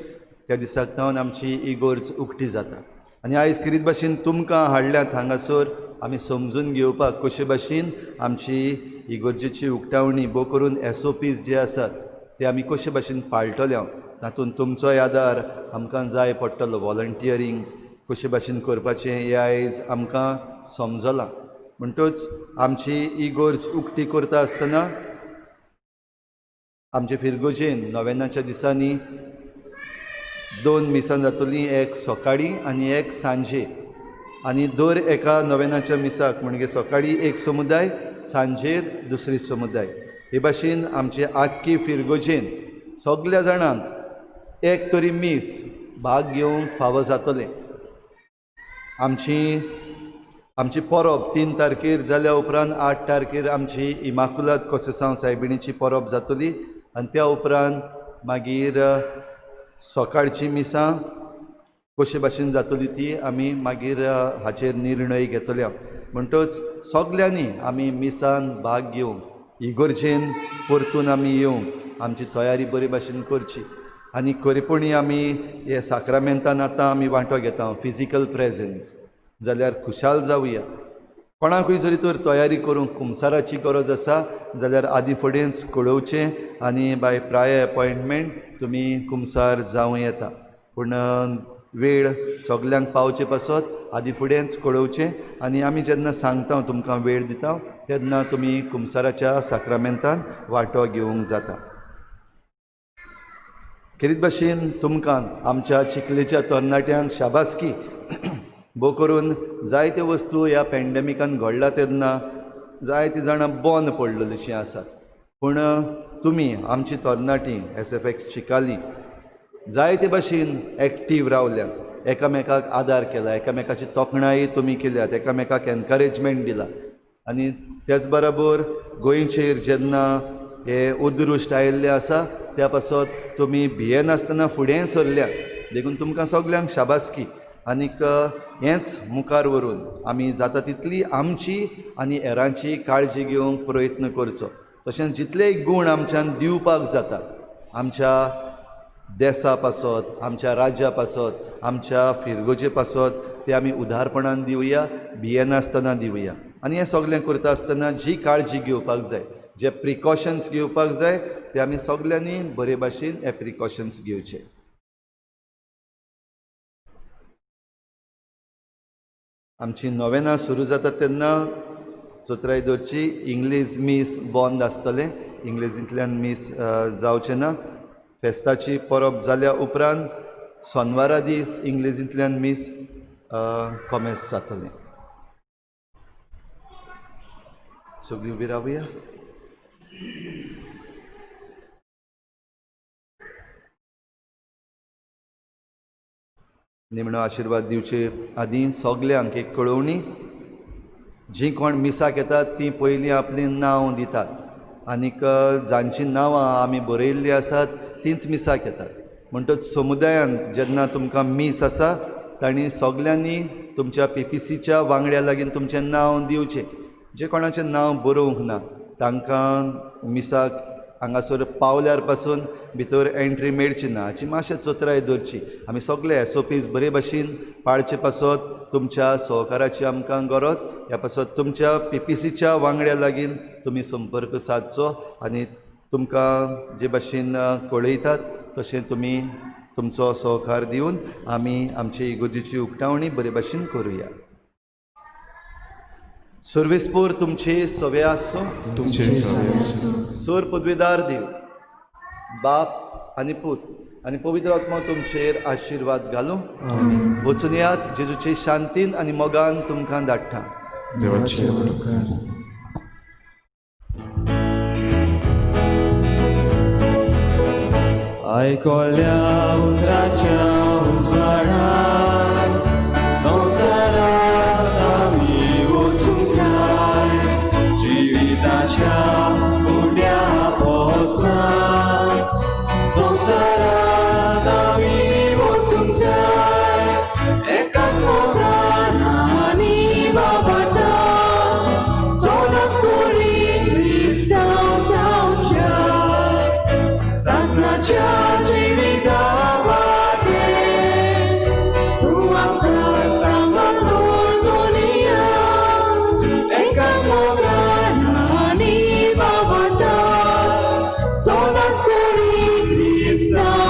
त्या दिसाक थावन आमची इगोर्ज उक्ती जाता. आनी आयज खेरीत भाशेन तुमकां हाडल्यात हांगासर आमी समजून घेवपाक कशे भाशेन आमची इगोर्जेची उक्तावणी भोव करून SOPs जे आसात ते आमी कशे भाशेन पाळटले, तातूंत तुमचोय आदार आमकां जाय पडटलो. वॉलंटियरींग कशे भाशेन करपाचें हें आयज आमकां समजलां. म्हणटूच आमची इगोर्ज उक्ती करता आसतना आमचे फिरगोजेन नोवेनाच्या दिसांनी 2 मिसां जातलीं, एक सकाळीं आनी एक सांजे. आनी दर एका नोवेनाच्या मिसाक म्हणजे सकाळीं एक समुदाय, सांजेर दुसरी समुदाय. हे भाशेन आमचे आख्खी फिरगोजेन सगल्या जाणांक एक तरी मीस भाग घेवंक फावो जातलें. आमची परब 3 तारखेर जाल्या उपरांत 8 तारखेर आमची इमाकुलात कोसेसांव सायबिणीची परब जातली. आनी त्या उपरांत मागीर सकाळची मिसां कशे भाशेन जातली ती आमी मागीर हाचेर निर्णय घेतले. म्हणटच सगल्यांनी आमी मिसान भाग घेवंक, इगोर्जेन परतून आमी येवंक आमची तयारी बरे भाशेन करची. आनी खरेपणी आमी हे साक्रामेंतान आतां आमी वांटो घेता, फिजिकल प्रेजन्स, जाल्यार खुशाल जावया. कोणाकूय जरी तर तयारी करूंक कुमसाराची गरज आसा जाल्यार आदीं फुडेंच कळोवचें आनी बाय प्रायर अपॉयंटमेंट तुमी कुमसार जावं येता. पूण वेळ सगल्यांक पावचे पासत आदीं फुडेंच कळोवचें आनी आमी जेन्ना सांगता तुमकां वेळ दिता तेन्ना तुमी कुमसाराच्या साक्रामेंतान वांटो घेवंक जाता. खेरीत भाशेन तुमकां आमच्या चिखलेच्या तरणाट्यांक शाबासकी भोव करून जायत्यो वस्तू ह्या पॅन्डेमिकान घडला तेन्ना जायतीं जाणां बंद पडलेलीं आसात. पूण तुमी आमची तरणाटी SFX Chicalim जायते भाशेन एक्टीव रावल्या, एकामेकाक आदार केला, एकामेकाची तोखणाय तुमी केल्यात, एकामेकाक एनकरेजमेंट दिला. आनी त्याच बरोबर गोंयचेर जेन्ना हें उदृश्ट आयिल्लें आसा त्या पासत तुमी भियेनासतना फुडें सरल्यात, देखून तुमकां सगल्यांक शाबासकी. आनीक हेंच मुखार व्हरून आमी जाता तितली आमची आनी हेरांची काळजी घेवंक प्रयत्न करचो. तशेंच जितलेय गूण आमच्यान दिवपाक जाता आमच्या देसा पासत, आमच्या राज्या पासत, आमच्या फिरगोजे पासत, ते आमी उदारपणान दिवया, भियेनासतना दिवया. आनी हें सगळें करता आसतना जी काळजी घेवपाक जाय, जे प्रिकॉशन्स घेवपाक जाय ते आमी सगल्यांनी बरे भाशेन हे प्रिकॉशन्स घेवचे. आमची नोवेनां सुरू जाता तेन्ना चोत्राय दवरची इंग्लीश मीस बंद आसतलें, इंग्लिजींतल्यान मीस जावचें ना. फेस्ताची परब जाल्या उपरांत सोनवारा दीस इंग्लिजींतल्यान मीस कोमेस जातलें. सगळीं उबी रावया. निमणो आशिर्वाद दिवचे आदीं सगल्यांक एक कळोवणी, जीं कोण मिसाक येतात तीं पयलीं आपलीं नांव दितात आनीक जांचीं नांवां आमी बरयल्लीं आसात तींच मिसाक येतात. म्हणटच समुदायान जेन्ना तुमकां मीस आसा तांणी सगल्यांनी तुमच्या PPCच्या वांगड्या लागीं तुमचें नांव दिवचें. जे कोणाचें नांव बरोवंक ना तांकां मिसाक हांगासर पावल्यार पासून भितर एंट्री मेळची ना हाची मातशें चतुराय दवरची. आमी सगळे SOPs बरे भाशेन पाळचे पासत तुमच्या सहकाराची आमकां गरज. ह्या पासत तुमच्या PPCच्या वांगड्या लागीं तुमी संपर्क सादचो आनी तुमकां जे भाशेन कळयतात तशें तुमी तुमचो सहकार दिवन आमी आमची इगोर्जेची उक्तावणी बरे भाशेन करुया. सर्वेस्पोर तुमचे सवे आसूं, तुमचे सवे आसूं. सोर पदवेदार देव बाप आनी पूत आनी पवित्र आत्मा तुमचेर आशिर्वाद घालूं. वचून यात जेजूचे शांतीन आनी मोगान तुमकां धाडटा. देवाचे व्हड उपकार. आयकोल्या उतराच्या उजवाडान संवसारात आमी वचूंक जाय जिविताच्या फुड्या पोसना संवसारात आमी वचूंक जाय एकाच मोगान आनी बाबरता सदांच करी क्रिस्तांव जावच्या सासणाच्या जिविता वाटेर तूं आमकां सांबाळ दवर दुनिया एका मोगान आनी बाबरता सदांच करी क्रिस्तांव.